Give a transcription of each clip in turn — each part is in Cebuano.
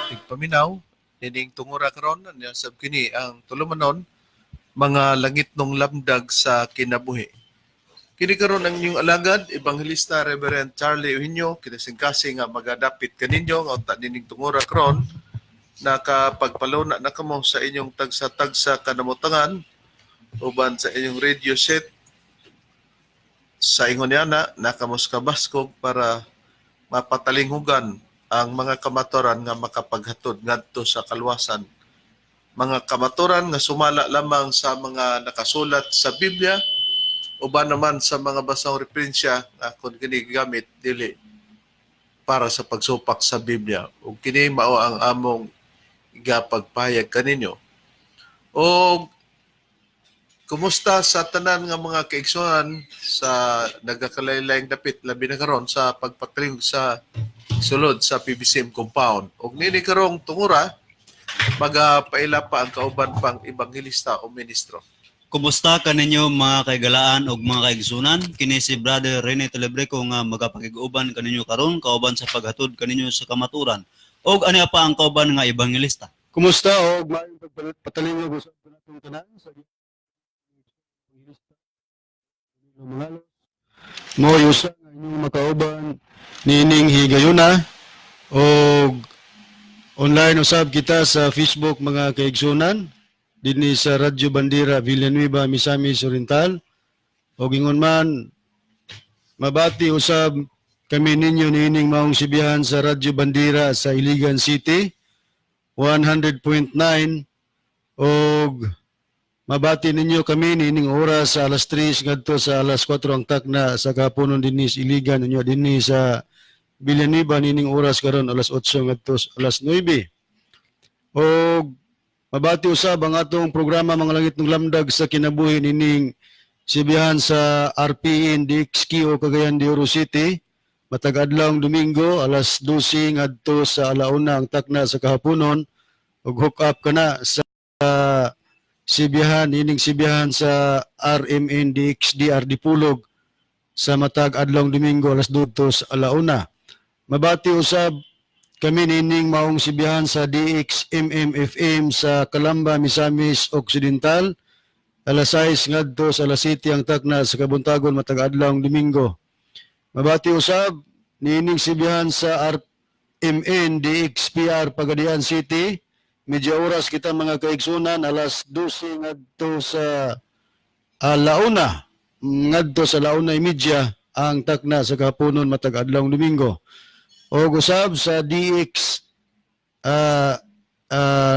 Tigpaminaw nining tungura karon niya sab kini ang tulumanon, Mga Langitnong Lamdag sa Kinabuhi. Kini karon ang inyong alagad, Ebanghelista Reverend Charlie Eugenio, kinasingkasing nga magadapit kaninyo nga unta nining tungura karon nakapagpaluna na kamo sa inyong tagsa-tagsa kanamutangan uban sa inyong radio set. Sa ingon niya na nakamos kabaskog para mapatalinghugan ang mga kamaturan nga makapaghatod ngadto sa kalwasan. Mga kamaturan nga sumala lamang sa mga nakasulat sa Biblia uban naman sa mga basang referensya nga kung kini gigamit dili para sa pagsupak sa Biblia. Ug kini mao ang among igapagpahayag kaninyo. Og kumusta sa tanan nga mga kaigsuonan sa nagakalaylayng dapit, labi na karon sa pagpatalingog sa sulod sa PBCM compound? Og nini karong tungura, magapaila pa ang kauban pang ebanghelista o ministro. Kumusta kaninyo, mga kaigalaan ug mga kaigsunan? Kini si Brother Rene Telebreco nga magapakig-uban kaninyo karon kauban sa paghatod kaninyo sa kamaturan. Og ani pa ang kauban nga ebanghelista. Kumusta og maayong pagpatalingog sa atong tanan sa Evangelista Mangalos. Mo usa nga inyong makauban niining higayuna og online usab kita sa Facebook, mga kaigsunan, dinhi sa Radyo Bandera Villanueva, Misamis Oriental. Og ingon man, mabati usab kami ninyo niining maong sibihan sa Radyo Bandera sa Iligan City 100.9 og mabati ninyo kami niining oras sa alas 3 ngadto sa alas 4 ang takna sa kahaponon dinhi sa Iligan, unya dinhi sa Villanueva niining oras karon alas 8 ngadto sa alas 9. Og mabati usab ang atong programa Mga Langitnong Lamdag sa Kinabuhi niining sibihan sa RPN DXQ Cagayan de Oro City matag adlawng Domingo alas 12 ngadto sa alauna ang takna sa kahaponon ug hook up kana sa sibihan ining sibihan sa RMN DXDR Dipolog sa matag adlawng Domingo alas 2 sa alauna. Mabati usab kami nining maong sibihan sa DXMMFM sa Calamba, Misamis Occidental, alas 6 ngadto sa alas 7 ang takna sa kabuntagon matag adlawng Domingo. Mabati usab niining sibihan sa RMN DXPR Pagadian City. Medya oras kita, mga kaigsunan, alas 12 ngadto sa alauna ngadto sa 1:30 ang takna sa kahaponon matag adlawng Domingo. O usab sa DX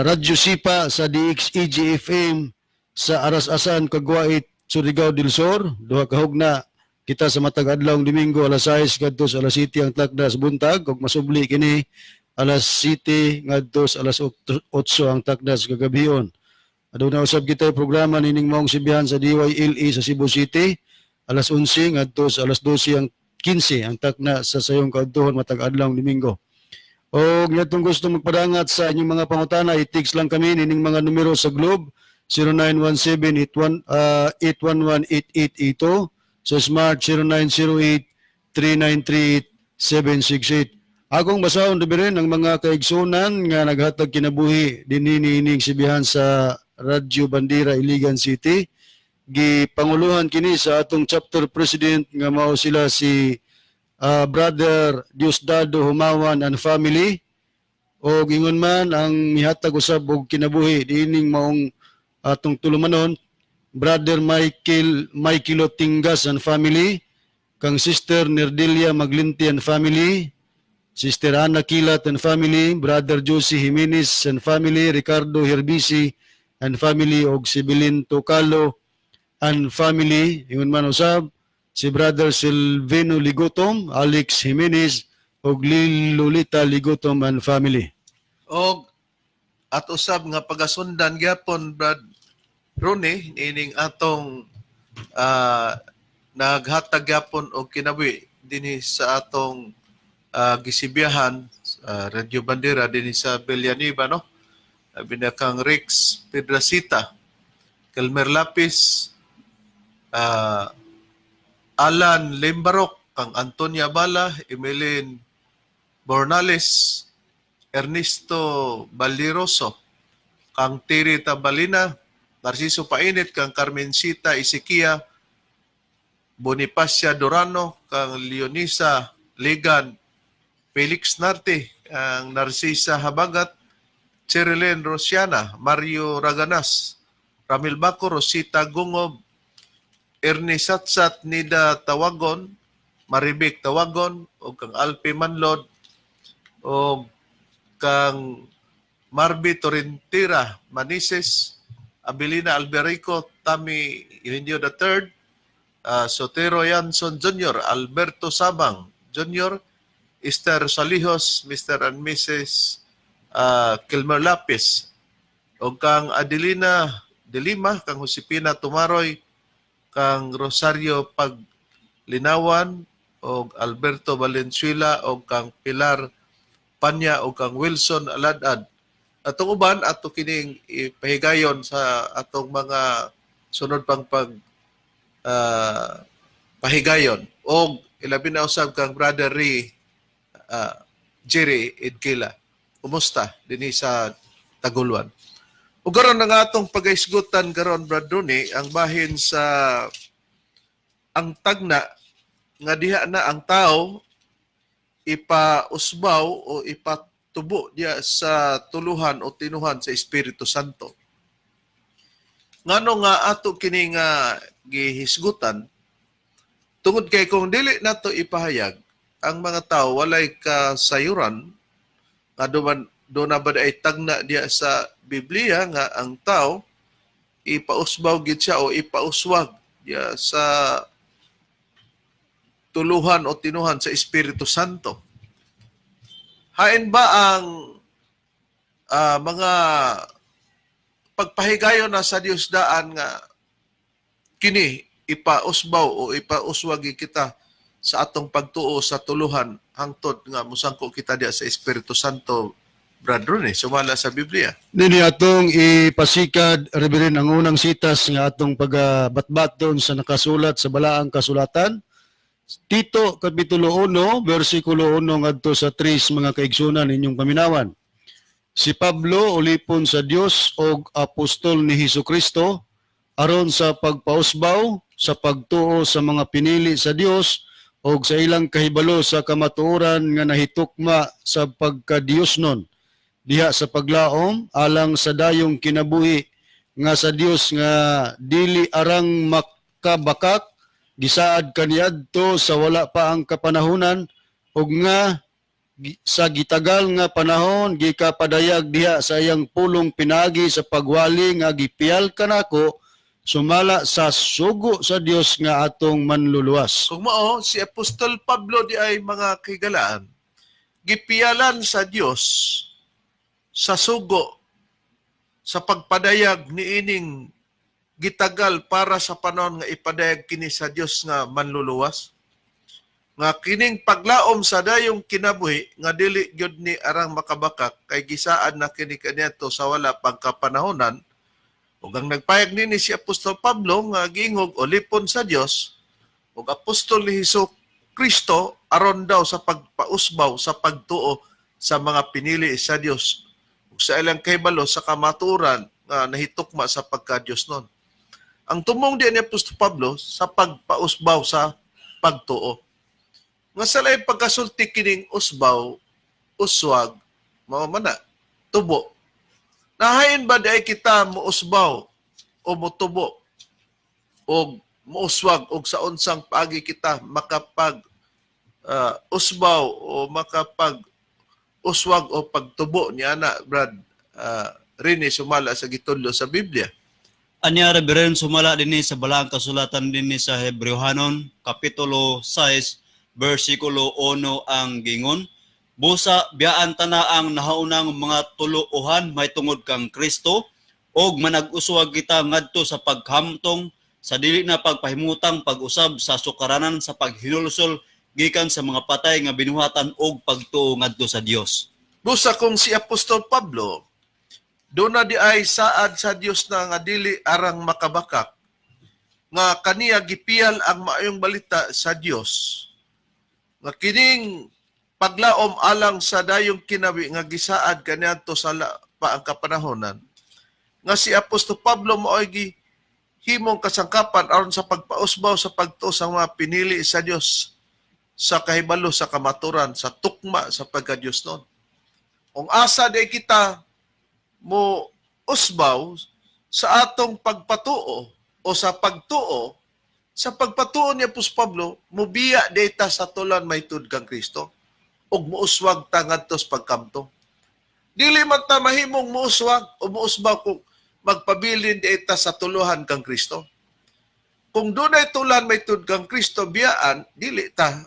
Radyo Sipa sa DXEGFM sa Aras-Asan, Cagwait, Surigao del Sur, duha ka hugna kita sa matag adlawng Domingo alas 6 ngadto sa alas 7 ang takna sa buntag ug masubli kini alas 7 ngadto sa alas 8 ang takna sa kagabhion. Aduna usab kita programa nining maong sibihan sa DYLE sa Cebu City alas 11 ngadto sa alas 12 ang 15 ang takna sa sayong kaadtuhon matag adlawng Domingo. Og ngadtong gusto magpadangat sa inyong mga pangutana, i-text lang kami nining mga numero sa Globe 0917 81 811 8882, sa Smart 0908 393 768. Akong basahon diri ang mga kaigsunan nga naghatag kinabuhi dinhi niining sibihan sa Radyo Bandera Iligan City. Gipanguluhan kini sa atong chapter president nga mao sila si Brother Diosdado Humawan and family. O ingon man, ang mihatag usab og kinabuhi diining maong atong tulumanon, Brother Michael Michael Tingas and family, kang Sister Nerdelia Maglinti and family, Sister Ana Kilat and family, Brother Josie Jimenez and family, Ricardo Herbisi and family og si Belin Tocalo and family. Ingon man usab si Brother Silvino Ligotom, Alex Jimenez og Lolita Ligotom and family. Og at usab nga pagasundan gyapon, Brad Ronnie, ining atong Naghatag gyapon og kinabuhi dinhi sa atong gisibiyahan, Radyo Bandera dinhi sa Villanueva, no? Labi na kang Rex Pedrasita, Kelmer Lapis, Alan Limbarok, kang Antonia Bala, Emeline Bornales, Ernesto Valiroso, kang Tiri Tabalina, Narciso Painit, kang Carmencita Isikia, Bonifacia Dorano, kang Leonisa Ligan, Felix Narte, ang Narcisa Habagat, Cherilyn Rosiana, Mario Raganas, Ramil Baco, Rosita Gungob, Ernie Satsat, Nida Tawagon, Maribik Tawagon, o kang Alpi Manlod, o kang Marby Torrentira Manises, Abilina Alberico, Tami Eugenio III, Sotero Yanson Jr., Alberto Sabang Jr., Esther Salijos, Mr. and Mrs. Kilmer Lapis, o kang Adelina de Lima, kang Josepina Tumaroy, kang Rosario Paglinawan, o Alberto Valenzuela, o kang Pilar Panya, o kang Wilson Aladad. Atong uban, ato kining ipahigayon sa atong mga sunod pang pag pahigayon. O ilabi na usab kang Brother Ray Jerry Edkila. Kumusta dinhi sa Taguluan? Ug karon ang atong pagaisgutan karon, Brad Rooney, ang bahin sa ang tagna nga diha na ang tao ipausbaw o ipatubo diya sa tuluhan o tinuhan sa Espiritu Santo. Ngano nga ato kini nga gihisgutan? Tungod kay kung dili nato ipahayag, ang mga tao walay kasayuran nga duman do na ba ay tagna diya sa Biblia nga ang tao ipausbaw gid siya o ipauswag diya sa tuluhan o tinuhan sa Espiritu Santo. Hain ba ang mga pagpahigayon na sa Dios daan nga kini ipausbaw o ipauswag kita sa atong pagtuo sa tuluhan hangtod nga musangko kita diya sa Espiritu Santo, Brad Ronnie, sumala sa Biblia? Nini atong ipasikad, Reverend, ang unang sitas nga atong pagabatbat doon sa nakasulat sa balaang kasulatan. Tito, Kapitulo 1, versikulo 1 ngadto sa 3, mga kaigsunan, inyong paminawan. Si Pablo, ulipon sa Dios og apostol ni Hesus Kristo, aron sa pagpausbaw sa pagtuo sa mga pinili sa Dios og sa ilang kahibalo sa kamatuoran nga nahitukma sa pagkadiyosnon diha sa paglaom alang sa dayong kinabuhi nga sa Dios nga dili arang makabakak gisaad kaniadto sa wala pa ang kapanahunan ug nga sa gitagal nga panahon gikapadayag diha sa iyang pulong pinaagi sa pagwali nga gipiyal kanako sumala sa sugo sa Dios nga atong manluluwas. Kung mao, si Apostol Pablo di ay, mga kahigalaan, gipiyalan sa Dios sa sugo sa pagpadayag niining gitagal para sa panahon nga ipadayag kini sa Dios nga manluluwas nga kining paglaom sa dayong kinabuhi nga dili gyud ni arang makabakak kay gisaad na kini kaniadto sa wala pagkapanahonan. Ug ang nagpayag nini si Apostol Pablo nga giingog ulipon sa Dios ug apostol ni Hesus Kristo aron daw sa pagpausbaw sa pagtuo sa mga pinili sa Dios ug sa ilang kahibalo sa kamatuoran nga nahitukma sa pagka-Dios nun. Ang tumong di ni Apostol Pablo sa pagpausbaw sa pagtuo. Nga sa laing pagkasulti kining usbaw, uswag, mao man na, tubo. Nahain ba di ay kita mousbaw o motubo o mouswag og sa unsang paagi kita makapag usbaw o makapag uswag o pagtubo niya na, Brad Rene, sumala sa gitudlo sa Biblia? Anya, Reverend, sumala dinhi sa balaang kasulatan dinhi sa Hebreohanon kapitulo 6 bersikulo 1 ang gingon: "Busa biyaan tana ang nahaunang mga tuluohan mahitungod kang Kristo ug manag-uswag kita ngadto sa paghamtong sa dili na pagpahimutang pag-usab sa sukaranan sa paghinulsol gikan sa mga patay nga binuhatan og pagtuo ngadto sa Dios. Busa kung si Apostol Pablo, doon na di ay saad sa Dios na nga dili arang makabakak, nga kaniya gipiyal ang maayong balita sa Dios. Nga kining paglaom alang sa dayong kinawi nga gisaad kaniadto sa pa ang kapanahonan, nga si Apostol Pablo mao'y gihimong kasangkapan aron sa pagpausbaw sa pagtuo sa mga pinili sa Dios sa kahibalo sa kamaturan sa tukma sa pagka-Dios noon. Kung asa di kita mo usbaw sa atong pagpatuo o sa pagtuo, sa pagpatuo ni Apostol Pablo, mubiya data sa tulan may tud kang Kristo ug muuswag ta ngadto sa pagkamtong. Dili man ta mahimong muuswag o muusbaw kung magpabilin data sa tuluhan kang Kristo. Kung dunay tulan may tud kang Kristo biyaan, dili ta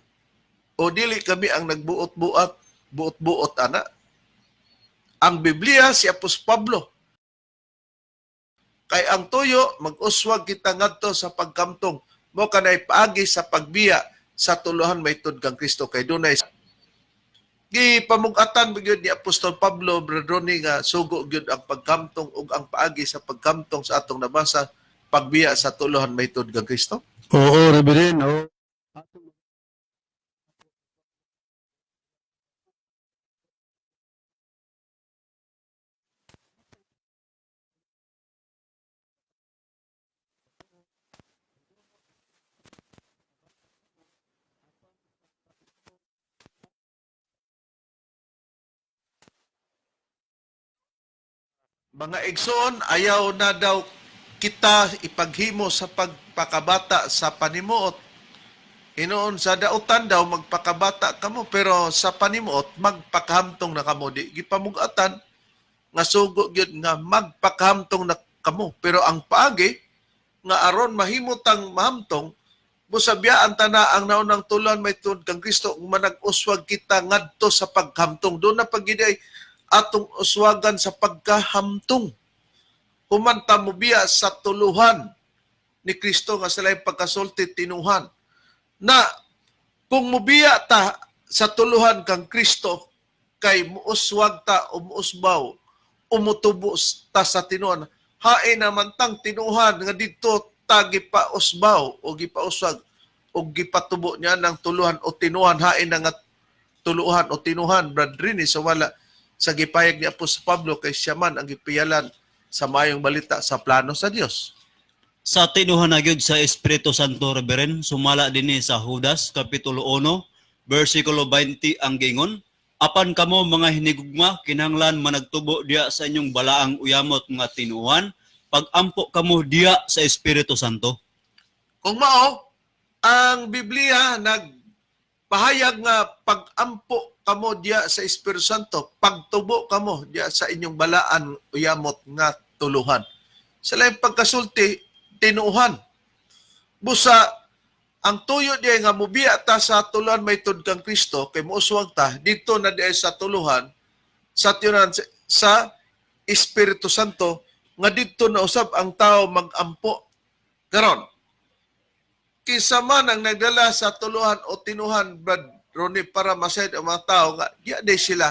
o dili kami ang nagbuot-buot, buot-buot ana. Ang Biblia si Apostol Pablo. Kay ang tuyo mag-uswag kita ngadto sa pagkamtong mo kanay paagi sa pagbiya sa tuluhan may tud kang Kristo kay dunay gipamug-atan ba gyud ni Apostol Pablo, Brother Ronnie, nga sugo gyud ang pagkamtong ug ang paagi sa pagkamtong sa atong nabasa pagbiya sa tuluhan may tud kang Kristo. Oo, Reverend. Oo. Mga igsoon, ayaw na daw kita ipaghimo sa pagpakabata sa panimuot. Hinoon sa dautan daw magpakabata kamo pero sa panimuot magpakahamtong na kamo, di gipamugatan nga sugo gyud nga magpakahamtong na kamo, pero ang paagi nga aron mahimutang mahamtong busabiyaan ta na ang naunang tulan may tuod kang Kristo ug manag-uswag kita ngadto sa paghamtong. Doon na pagiday atong uswagan sa pagkahamtong. Human ta mobiya sa tuluhan ni Kristo nga sila pagkasulti tinuhan. Na kung mubiya ta sa tuluhan kang Kristo kay muuswag ta o muusbaw o mutubo ta sa tinuhan. Hain naman tang tinuhan nga didto ta gipausbaw o gipauswag o gipatubo niya ng tuluhan o tinuhan, hain na nga tuluhan o tinuhan, Brad Rini, sa wala sa gipayag ni Apostol Pablo kay siya man ang gipiyalan sa mayong balita sa plano sa Dios. Sa tinuhan na gyud sa Espiritu Santo, Reverend, sumala dinhi sa Judas kapitulo 1 bersikulo 20 ang gingon, apan kamo mga hinigugma kinahanglan managtubo diya sa inyong balaang uyamot nga tinuhan pagampo kamo diya sa Espiritu Santo. Kung mao, ang Biblia nagpahayag nga pagampo kamo diya sa Espiritu Santo, pagtubo kamo diya sa inyong balaan uyamot nga tuluhan. Sa laing pagkasulti, tinuhan. Busa, ang tuyo diya nga mubiya ta sa tuluhan may tud kang Kristo, kay muuswag ta, dito na diya sa tuluhan, sa tinuhan sa Espiritu Santo, nga dito na usab ang tao magampo. Karon, kinsa man ang nagdala sa tuluhan o tinuhan, Brad Ronnie, para masayod ang mga tao nga di di sila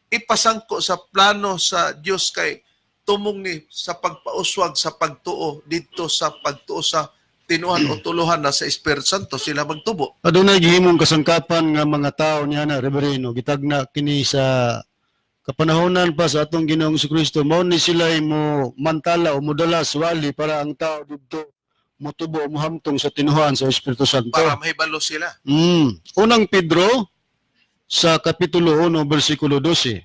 ipasangko sa plano sa Dios kay tumong ni sa pagpauswag sa pagtuo didto sa pagtuo sa tinuhan o tuluhan na sa Espiritu Santo sila magtubo. Adunay gihimong kasangkapan nga mga tao niya na Reverend, gitagna kini sa kapanahonan pa sa atong Ginoong Kristo, mao ni sila mo mantala o modala swali para ang tao didto motubo o mohamtong sa tinuhan sa Espiritu Santo. Para mahibalo sila. Unang Pedro sa kapitulo 1 bersikulo 12.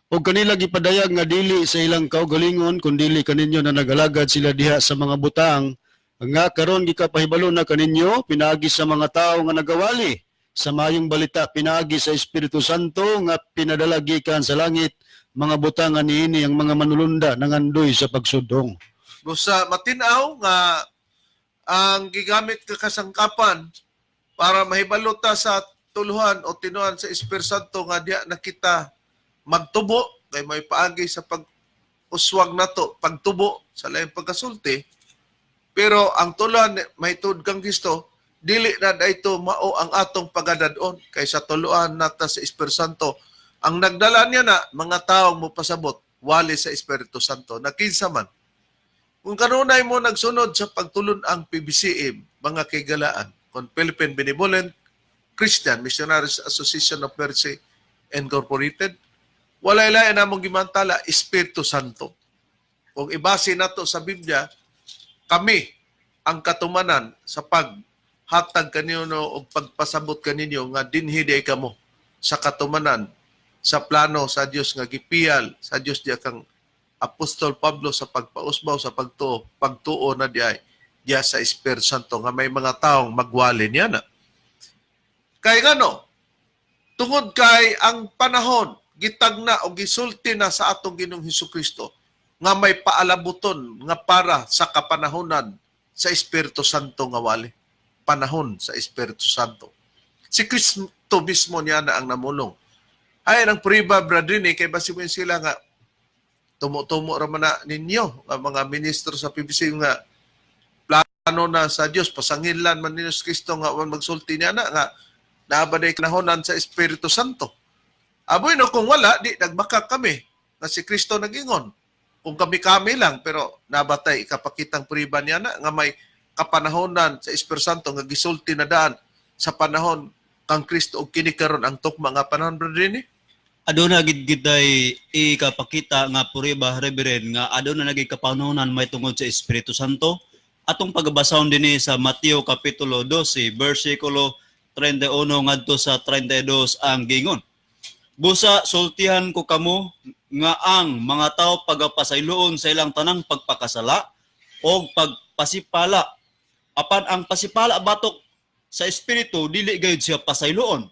Og kanila gipadayag nga dili sa ilang kaugalingon kundili kaninyo na nagalagad sila diha sa mga butang nga karon gikapahibalo na kaninyo pinaagi sa mga tawo nga nagawali sa mayong balita pinaagi sa Espiritu Santo nga pinadala gikan sa langit, mga butang nga niini ang mga manulunda nangandoy sa pagsudong. Busa matin-aw nga ang gigamit ka kasangkapan para mahibalo ta sa tuluhan o tinuhan sa Espiritu Santo nga diha na kita magtubo kay may paagi sa pag-uswag nato pagtubo sa laing pagkasulti. Pero ang tuluan mahitungod kang Kristo, dili na dayto mao ang atong pagadadon kay sa tuluan nata sa Espiritu Santo. Ang nagdala niya na mga taong mopasabot wali sa Espiritu Santo na kinsa man. Kung kanunay mo nagsunod sa pagtulon ang PBCM, mga kaigalaan, kung Philippine Benevolent Christian Missionaries Association of Mercy Incorporated, walay lain namong gimantala, Espiritu Santo. Kung ibase nato sa Biblia, kami ang katumanan sa paghatag kaninyo o pagpasabot kaninyo nga dinhi di kamo sa katumanan sa plano sa Dios nga gipiyal sa Dios diya kang Apostol Pablo sa pagpausbaw sa pagtuo, pagtuo na diay diya sa Espiritu Santo nga may mga taong magwali niya na. Kay ngano, tungod kay ang panahon gitagna o gisulti na sa atong Ginoong Hesukristo nga may paalabuton nga para sa kapanahonan sa Espiritu Santo nga wali. Panahon sa Espiritu Santo. Si Kristo mismo niya na ang namulong. Ay, ang priba, brother, ni, kay basi mo sila nga tumo-tumo ra man na ninyo ang mga ministro sa PBC nga plano na sa Dios, pasanginlan man ninyo si Kristo nga wan magsulti niya na nga naa ba day kanahonan sa Espiritu Santo. Aboy no, kung wala, di nagbaka kami na si Kristo nagingon. Kung kami-kami lang, pero nabatay ikapakitang priba niya na nga may kapanahonan sa Espiritu Santo nga gisulti na daan sa panahon kang Kristo og kini karon ang tukma nga panahon, brother ni. Aduna gid gitay ikapakita nga puriba, Reverend, nga aduna naging kapanahonan may tungod sa Espiritu Santo. Atong pagbasahon dinhi sa Mateo kapitulo 12 bersikulo 31 ngadto sa 32 ang gingon. Busa sultihan ko kamo nga ang mga tao pagapasayloon sa ilang tanang pagpakasala o pagpasipala. Apan ang pasipala batok sa Espiritu dili gayud siya pasayloon.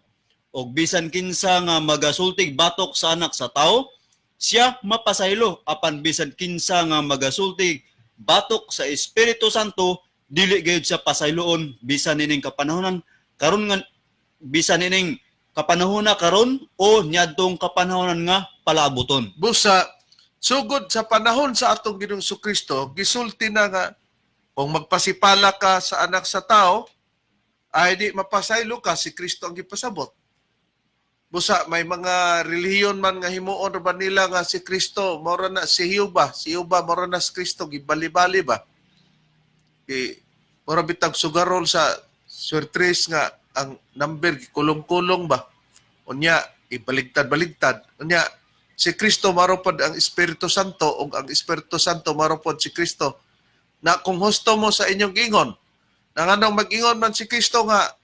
Og bisan kinsa nga magasultig batok sa Anak sa Tao, siya mapasaylo. Apan bisan kinsa nga magasultig batok sa Espiritu Santo, dili gayud siya pasayloon bisan nining kapanahonan karon nga bisan nining kapanahona karon o niadtong kapanahonan nga palaabuton. Busa sugod sa panahon sa atong Ginoong Kristo, gisulti na nga kung magpasipala ka sa Anak sa Tao, ay di mapasaylo ka, si Kristo ang gipasabot. Busa may mga relihiyon man nga himuon ra ba nila nga si Kristo mao na si Jehovah, si Jehovah mao na si Kristo, gibali-bali ba? Di mura bitag sugarol sa swertres nga ang number gikulong-kulong ba? Unya ibaligtad-baligtad. Unya si Kristo maropod ang Espiritu Santo ug ang Espiritu Santo maropod si Kristo. Na kung husto mo sa inyong ingon, na nganong mag-ingon man si Kristo nga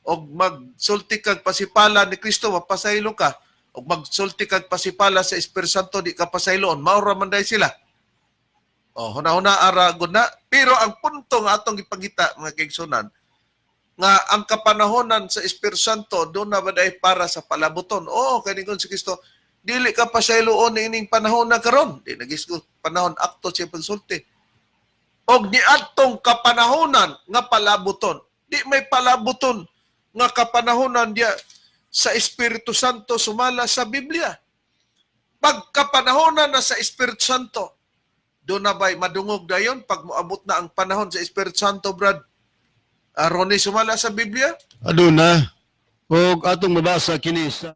og magsulti kag pasipala ni Kristo mapasaylo ka, og magsulti kag pasipala sa Espiritu Santo di ka pasayloon, mao ra man day sila. Oh, huna-huna ara gud na. Pero ang punto nga atong gipangita, mga kaigsunan, nga ang kapanahonan sa Espiritu Santo doon na ba day para sa palabuton. Oo, kay ningon si Kristo, dili ka pasayloon ining panahon na karon. Di nagisgo panahon akto siya pagsulti. Og niadtong kapanahonan nga palabuton. Di may palabuton nga kapanahonan diya sa Espiritu Santo sumala sa Biblia. Pagkapanahonan na sa Espiritu Santo, doon na ba'y madungog dayon pag moabot na ang panahon sa Espiritu Santo, Brad? Ronnie, sumala sa Biblia? Aduna og atong mabasa kini sa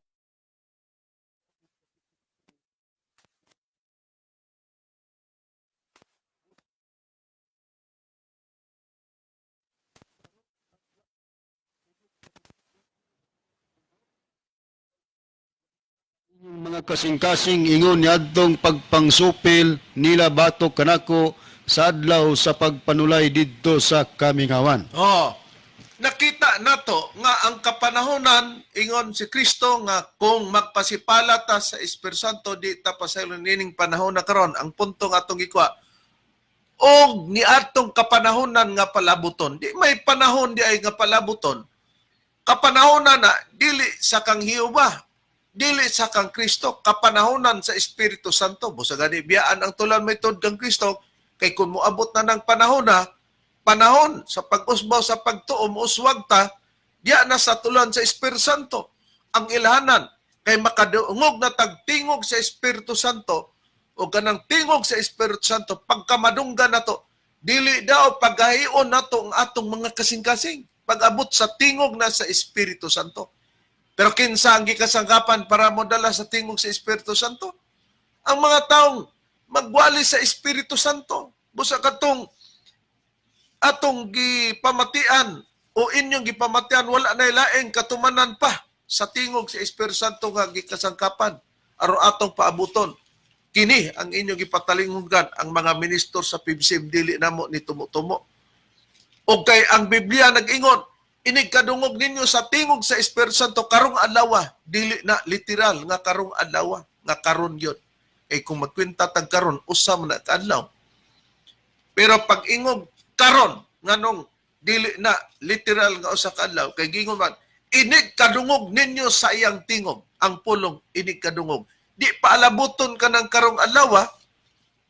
mga kasing-kasing ingon niadtong pagpangsupil nila batok kanako sa adlaw sa pagpanulay didto sa kamingawan. Oh. Nakita nato nga ang kapanahonan ingon si Kristo nga kung magpasipala ta sa Espiritu Santo di ta pasaylo nining panahon na karon. Ang punto nga atong gikuha og niadtong kapanahonan nga palabuton, di may panahon di ay nga palabuton. Kapanahonan na dili sa kang Jehova, dili sa kang Kristo, kapanahonan sa Espiritu Santo. Busa gani biyaan ang tulan may tuod kang Kristo kay kung moabot na ng panahon na panahon sa pag-usbaw sa pagtuo, mouswag ta diya na sa tulan sa Espiritu Santo ang ilhanan kay makadungog na tagtingog sa Espiritu Santo o kanang tingog sa Espiritu Santo pagkamadunggan nato Dili daw paghahion nato ang atong mga kasing-kasing pag-abot sa tingog na sa Espiritu Santo. Pero kinsa ang gikasangkapan para modala sa tingog sa Espiritu Santo? Ang mga taong magwali sa Espiritu Santo. Busa katong atong gipamatian o inyong gipamatian, wala na laing katumanan pa sa tingog sa Espiritu Santo nga gikasangkapan aron atong paabuton. Kini ang inyong gipatalinghugan, ang mga ministro sa PBCM, dili namo ni tumo-tumo. O kay ang Biblia nag-ingon, inig kadungog ninyo sa tingog sa Espiritu Santo karong adlaw, dili na literal nga karong adlaw, nga karon yun. Eh kung magkwenta tag karon, usa man na kaadlaw. Pero pag ingog karon, nganong dili na literal nga usa ka adlaw? Kay gingon man, inig kadungog ninyo sa iyang tingog, ang pulong inig kadungog. Di paalabuton ka ng karong adlaw,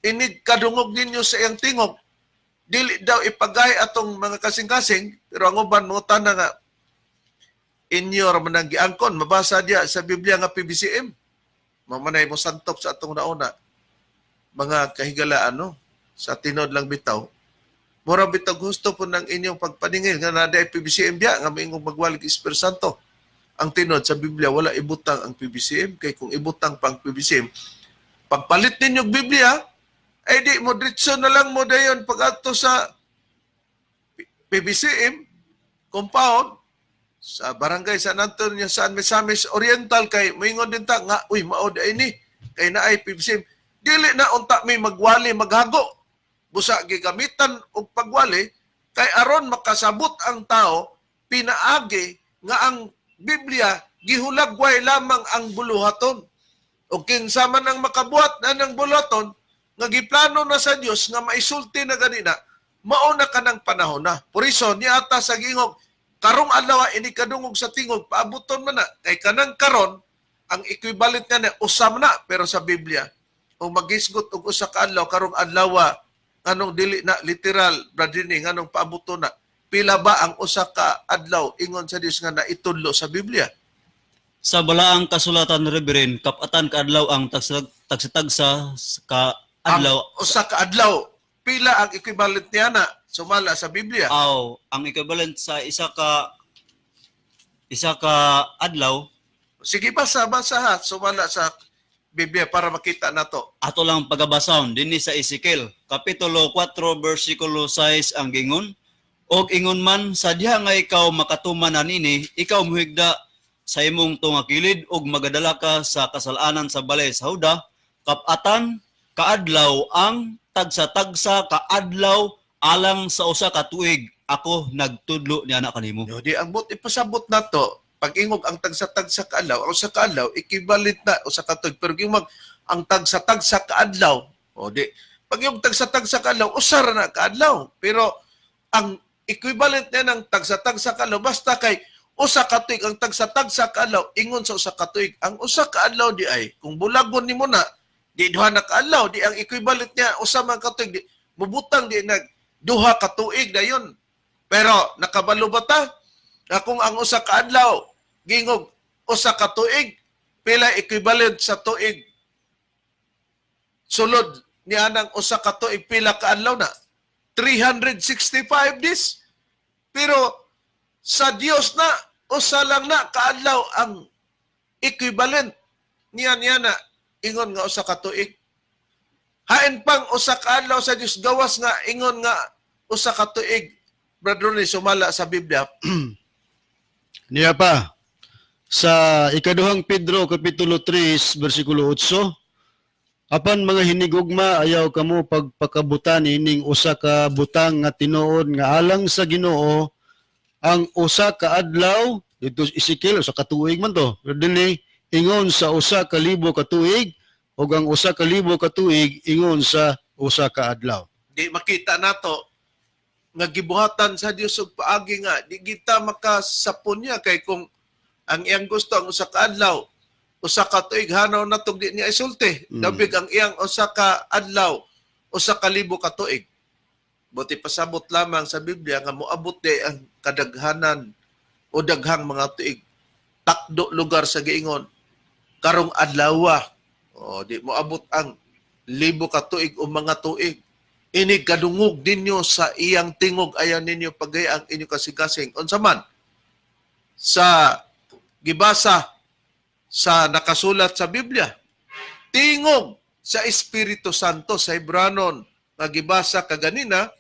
inig kadungog ninyo sa iyang tingog. Dili daw ipagay atong mga kasing-kasing, pero ang uban mo na nga inyo ra man ang giangkon, mabasa diya sa Biblia nga PBCM. Mamanay mo santop sa atong nauna. Mga kahigalaan, no? Sa tinod lang bitaw. Mura bitaw gusto po ng inyong pagpaningil nga na PBCM biya nga maingong magwalig Espiritu Santo. Ang tinod sa Biblia, wala ibutang ang PBCM, kay kung ibutang pa ang PBCM, pagpalit ninyo og Biblia, ay di mo diretso na lang mo dayon pag-adto sa PBCM compound sa Barangay San Antonio, San Misamis Oriental, kay moingon din ta nga, uy, mao di ini kay naay PBCM. Dili na unta may magwali maghago, busa gigamitan og pagwali kay aron makasabot ang tao pinaagi nga ang Biblia gihulagway lamang ang buluhaton, o kinsa man ang makabuhat na ng buluhaton nga giplano na sa Dios nga maisulti na ganina, mao na kanang panahon na. Por iso niata sa gingog karong adlaw, ini kadungog sa tingog, paabuton man na kay kanang karon, ang equivalent nga na usam na. Pero sa Biblia, kung magisgot og usa ka adlaw, karong adlaw, nganong dili na literal, brother, ni nganong paabuton na? Pila ba ang usa ka adlaw ingon sa Dios nga naitudlo sa Biblia? Sa balaang kasulatan, Reverend, kapatan kaadlaw ang tagsa-tagsa ka adlaw. Ang usa ka adlaw, pila ang equivalent niya na sumala sa Biblia? Aw, ang equivalent sa isa ka adlaw. Sige, basa, basa ha, sumala sa Biblia para makita nato. Ato lang pagabasahon dinhi sa Ezekiel kapitulo 4 bersikulo 6. Ang gingon, og ingon man sa diha nga ikaw makatuman anini, ikaw muhigda sa imong tungakilid ug magadala ka sa kasalanan sa balay sa Huda, kapatan kaadlaw ang tagsa-tagsa kaadlaw alang sa usa ka tuig. Ako nagtudlo niana kanimo. Yo, di ang but ipasabot nato, pag ingog ang tagsa-tagsa kaadlaw, ang usa ka adlaw equivalent na usa ka tuig, pero gimag ang tagsa-tagsa kaadlaw, o di pag yung tagsa-tagsa kaadlaw, usa ra na kaadlaw, pero ang equivalent niya ng tagsa-tagsa kaadlaw, basta kay usa ka tuig ang tagsa-tagsa kaadlaw ingon sa usa ka tuig. Ang usa ka adlaw di ay kung bulagon nimo na di duha na kaadlaw, di ang equivalent niya usa man ka tuig, di mubutang di nag duha ka tuig dayon. Pero nakabalo ba ta na kung ang usa ka adlaw gingog usa ka tuig, pila equivalent sa tuig sulod ni anang usa ka tuig? Pila ka adlaw na? 365 days. Pero sa Dios na usa lang na kaadlaw ang equivalent niya niya na ingon nga usa ka tuig. Hain pang usa ka adlaw sa Dios gawas nga ingon nga usa ka tuig, brother ni sumala sa Biblia? Niya pa sa Ikaduhang Pedro kapitulo 3 bersikulo 8: Apan mga hinigugma, ayaw kamo pagpakabutan ining usa ka butang nga tinuod, nga alang sa Ginoo ang usa ka adlaw, dito Ezekiel, usa ka tuig man to, pero dinhi ingon sa 1,000 ka tuig, ug ang 1,000 ka tuig ingon sa usa ka adlaw. Di makita nato nga gibuhatan sa Dios og paagi nga di kita makasapon niya, kay kung ang iyang gusto ang usa ka adlaw usa ka tuig, hanaw na di niya isulti. Dabig ang iyang usa ka adlaw 1,000 ka tuig. Buti pasabot lamang sa Biblia nga moabot di ang kadaghanan o daghang mga tuig, takdo lugar sa giingon karong adlaw, o di moabot ang libo ka tuig o mga tuig. Inig kadungog ninyo sa iyang tingog, ayaw ninyo pagay ang inyong kasing-kasing. Unsa man sa gibasa sa nakasulat sa Biblia, tingog sa Espiritu Santo sa Hebranon nga gibasa kaganina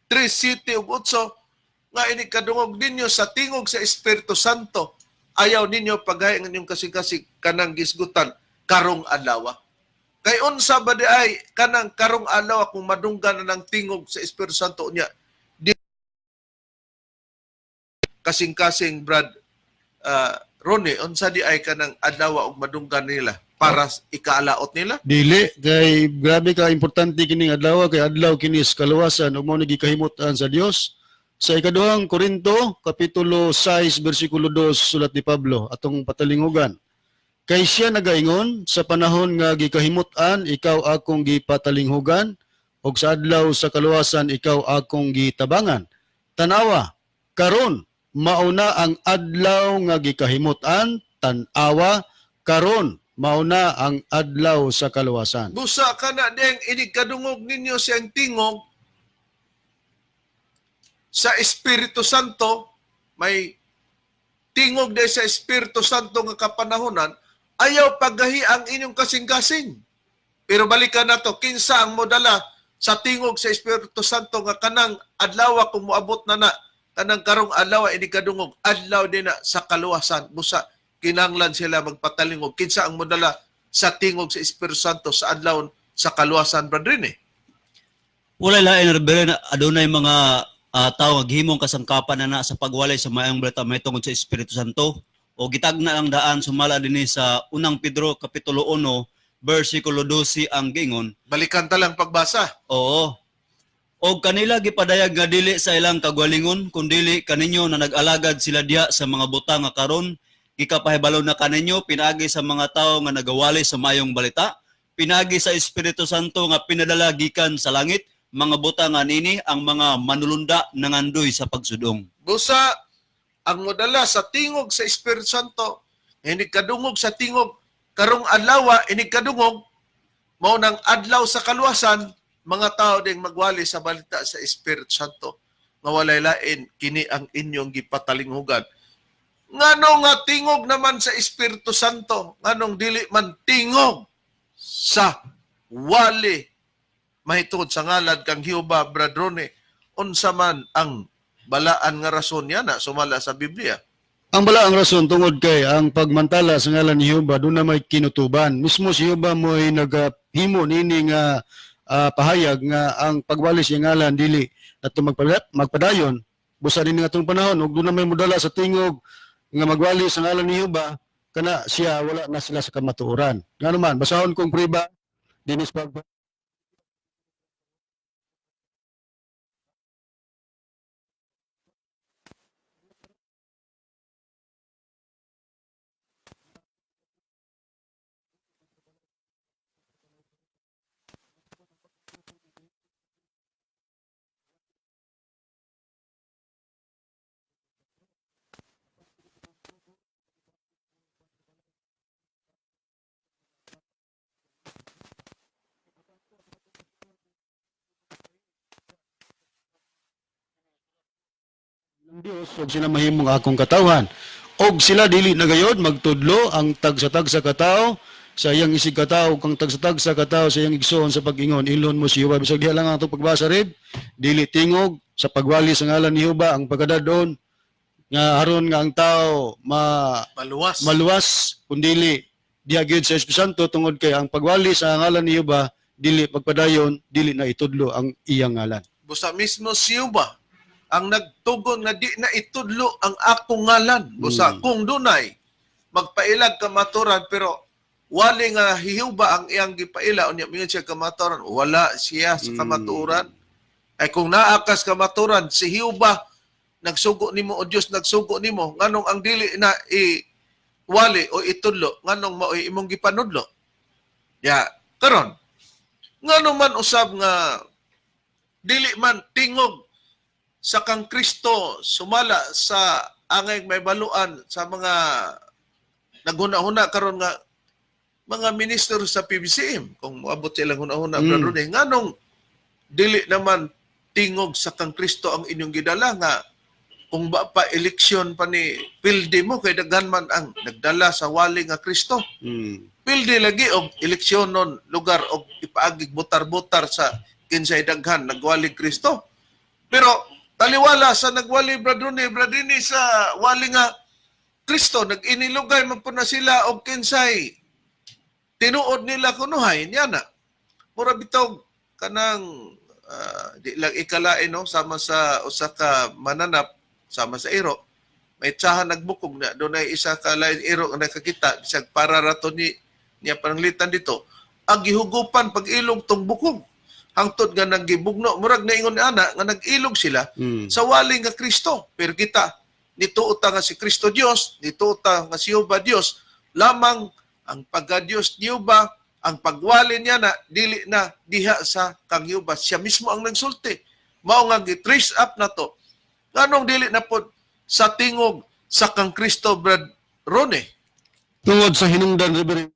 3:7 ug 8, nga inig kadungog ninyo sa tingog sa Espiritu Santo, ayaw ninyo paghay ang inyong kasing-kasing kanang gisgutan karong adlaw. Kay unsa ba di ay kanang karong adlaw kung madunggan na ng tingog sa Espiritu Santo niya di kasing-kasing, Brad Ronnie, unsa di ay kanang adlaw og madunggan nila para ikaalaot nila? Dili kay grabe ka importante kining adlaw, kay adlaw kini sa kaluwasan ug mao ni gikahimut-an sa Dios. Sa ikaduhang Korinto kapitulo 6 bersikulo 2, sulat ni Pablo atong patalingugan. Kay siya nagaingon, "Sa panahon nga gikahimut-an, ikaw akong gipatalinghugan, ug sa adlaw sa kaluwasan, ikaw akong gitabangan." Tanawa, karon mauna ang adlaw nga gikahimut-an, tan-awa, karon mauna ang adlaw sa kaluwasan. Busa kana ding inig kadungog ninyo siyang tingog sa Espiritu Santo, may tingog dahil sa Espiritu Santo nga kapanahonan, ayaw paggahi ang inyong kasing-kasing. Pero balikan na to, kinsa ang modala sa tingog sa Espiritu Santo nga kanang adlaw kung moabot na na, kanang karong adlaw inig kadungog, adlaw din na sa kaluwasan. Busa kinanglan sila magpatalingog. Kinsa ang modala sa tingog sa Espiritu Santo sa adlaw sa kaluwasan, Brad Rene? Walay lain, Reverend, adunay mga tawo nga gihimong kasangkapan na na sa pagwalay sa maayong balita mahitungod sa Espiritu Santo. O gitagna ang daan sumala dinhi sa unang Pedro kapitulo 1 bersikulo 12 ang gingon. Balikan ta lang pagbasa. Oo. Og kanila gipadayag nga dili sa ilang kagwalingon kundili kaninyo na nag-alagad sila diha sa mga butang nga karon gikapahibalo na kaninyo pinaagi sa mga tawo nga nagawali sa maayong balita, pinaagi sa Espiritu Santo nga pinadala gikan sa langit, mga butang nga nini ang mga manulunda nangandoy sa pagsudong. Busa ang modala sa tingog sa Espiritu Santo, inig kadungog sa tingog karong adlaw, inig kadungog mao nang adlaw sa kaluwasan, mga tao ding magwali sa balita sa Espiritu Santo nga walay lain kini ang inyong gipatalinghugan. Ngano nga tingog naman sa Espiritu Santo, nganong dili man tingog sa wali mahitungod sa ngalan kang Jehova, Brad Rone? Unsa man ang balaan nga rason niya na sumala sa Biblia? Ang bala ang rason tungod kay ang pagmantala sa ngalan ni Jehova doon na may kinutuban. Mismo si Jehova mo'y naghimo nini nga pahayag nga ang pagwali sa iyang ngalan dili nato magpadayon busa nini nga atong panahon, ug doon na may modala sa tingog nga magwali sa ngalan ni Jehova, kana siya wala na sila sa kamatuoran. Ngano man, basahon kong priba dinis pag ng Dios ug sila mahimong akong katawhan. Og sila dili na gayod magtudlo ang tagsa-tagsa katao sa iyang isig katao ug ang tagsa-tagsa katao sa iyang igsoon sa pag-ingon, "Ilon mo si Jehova." Bisag diha lang ang atong pagbasa, Reb, dili tingog sa pagwali sa ngalan ni Jehova ang pagkadadon nga aron nga ang tao ma Maluwas. Maluwas, kundili diha gyud sa Espiritu Santo, tungod kay ang pagwali sa ngalan ni Jehova dili pagpadayon, dili na itudlo ang iyang ngalan. Busa mismo si Jehova ang nagtugon nga di na itudlo ang akong ngalan. Busa kung dunay magpailag kamaturan pero wali nga hihuba ang iyang gipaila, unya mingon siya kamaturan, wala siya sa kamaturan. Ay kung naa kas kamaturan, si Jehova nagsugo nimo o Dios nagsugo nimo, nganong ang dili na i wali o itudlo, nganong maoy imong gipanudlo? Ya, karon ngano man usab nga dili man tingog sa kang Kristo sumala sa angay may baluan sa mga naghuna-huna karon nga mga minister sa PBCM, kung moabot silang huna-huna, Brother Ronnie, nganong Dili naman tingog sa kang Kristo ang inyong gidala nga kung ba pa eleksyon pa ni pildi mo kay daghan man ang nagdala sa wali nga Kristo. Pildi lagi og eleksyon nun lugar og ipaagig butar-butar sa kinsay daghan nagwali Kristo. Pero taliwala sa nagwali bradrone bradini sa wali nga Kristo nag-inilugay man po na sila og kinsay tinuod nila kunuhay niya na. Mura bitaw kanang di lang ikalain no sama sa usa ka mananap sama sa iro may tsahan nagbukog na dunay isa ka lain iro nga nakakita bisag para rato ni niya pananglitan dito ang gihugupan pag ilog tong bukog hangtod nga naggibugno murag naingon ni ana nga nag-ilog sila sa wali nga Kristo. Pero kita nituo ta nga si Kristo Dios, nituo ta nga si Jehovah Dios, lamang ang pagka-Dios ni Jehovah, ang pagwali niya na dili na diha sa kang Jehovah. Siya mismo ang nagsulti. Mao nga gi-trace up na to. Nganong dili na pod sa tingog sa kang Kristo, Brad Rone? Tungod sa hinungdan, Reverend.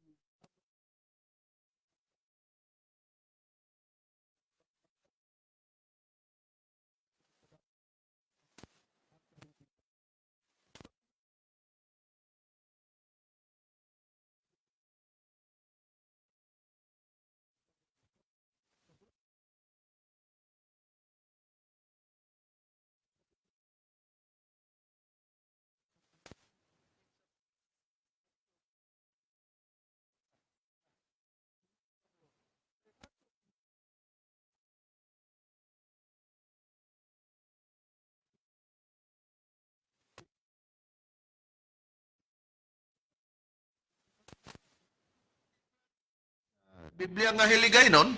Biblia nga hiligay nun,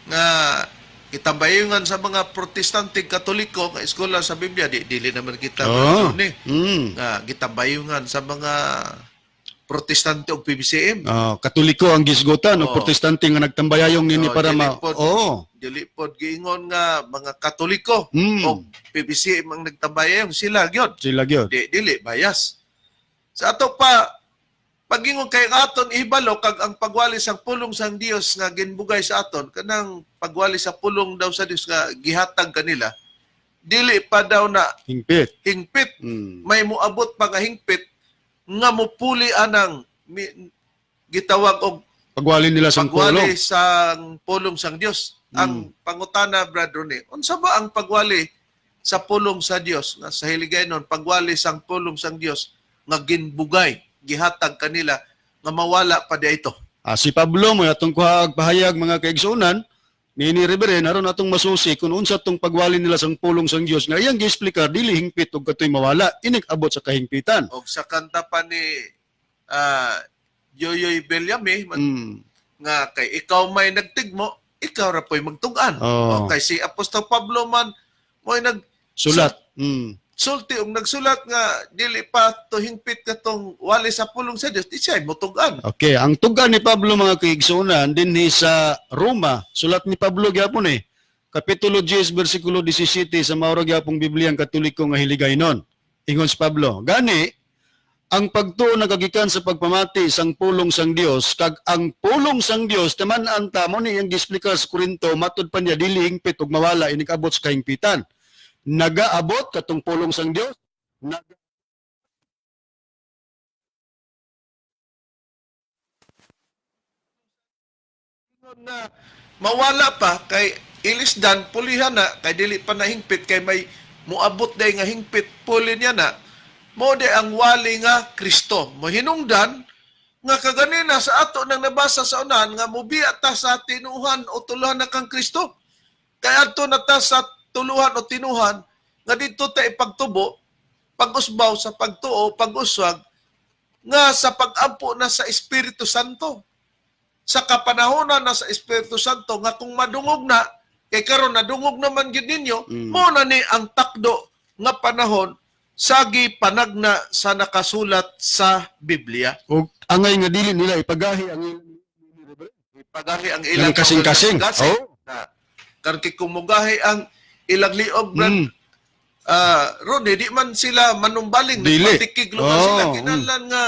nga kitambayungan sa mga Protestante Katoliko nga eskwela sa Biblia di dili naman kita Oh. Brad Rone. Nga gitambayungan sa mga Protestante og PBCM. Oh, Katoliko ang gisgutan o Oo. Protestante nga nagtambayayong nini Oo, para dili ma pod. Oo. Dili pod giingon nga mga Katoliko og PBCM ang nagtambayayong sila gyud. Sila gyud. Di dili bias. Sa ato pa pagingon kay aton ihibalo kag ang pagwali sang pulong sang Dios nga ginbugay sa aton kanang pagwali sa pulong daw sa Dios nga gihatag kanila dili pa daw na Hingpit. hingpit, may moabot pa nga hingpit nga mupuli anang gitawag og Pagwali nila sang pulong. pagwali sang pulong sang Dios. Ang pangutana, Brad Rene, unsa ba ang pagwali sa pulong sa Dios nga sa hiligay nun pagwali sang pulong sang Dios nga ginbugay gihatag kanila nga mawala pa di ito? Ah, si Pablo mo atong kuha pahayag mga kaigsunan nini Reverend aron atong masusi kung unsa tong pagwali nila sang pulong sang Dios nga iyang giexplikar dili hingpit og katoy mawala inig abot sa kahingpitan. Og sa kanta pa ni Yoyoy Bellamy nga kay ikaw may nagtigmo, ikaw ra po'y magtug-an. Oo. O kay si Apostol Pablo man mo'y nag Sulat. Sulti og nagsulat nga dili pa to hingpit katong wali sa pulong sa Dios, di siya motug-an. Okay, ang tugan ni Pablo mga kaigsunan dinhi sa Roma, sulat ni Pablo gyapon eh. Kapitulo 10 bersikulo 17 sa maura gyapong Biblia ang Katoliko nga hiligaynon. Ingon si Pablo, gani ang pagtuo nagagikan sa pagpamati sang pulong sang Dios kag ang pulong sang Dios taman ang tamo ni iyang giexplikar sa Korinto matud pa niya dili hingpit ug mawala inig abot sa kahingpitan. Nagaabot katong pulong sang Dios. Naga Na mawala pa kay ilisdan pulihan na kay dili pa nahingpit kay may muabot day nga hingpit puli niya na mo di ang wali nga Kristo mohinungdan nga kaganina sa ato nang nabasa sa unahan nga mobiya ta sa tinuhan o tuluhan na kang Kristo kay adto na ta sa tuluhan o tinuhan nga didto ta ipagtubo pag-usbaw sa pagtuo pag-uswag nga sa pag-ampo na sa Espiritu Santo sa kapanahonan na sa Espiritu Santo nga kung madungog na kay karon nadungog naman gyud ninyo mo na ni ang takdo nga panahon sagi panagna sa nakasulat sa Biblia. ug angay nga dili nila ipagahi ang ilang Ipagahi ang ilang Ilang kasing-kasing. kasing. Oh. Na, karon kay kung mugahi ang ilang liog brad, Ron, di man sila manumbaling, Dili. nagpatikig lugar Oh, sila. Kinahanglan nga,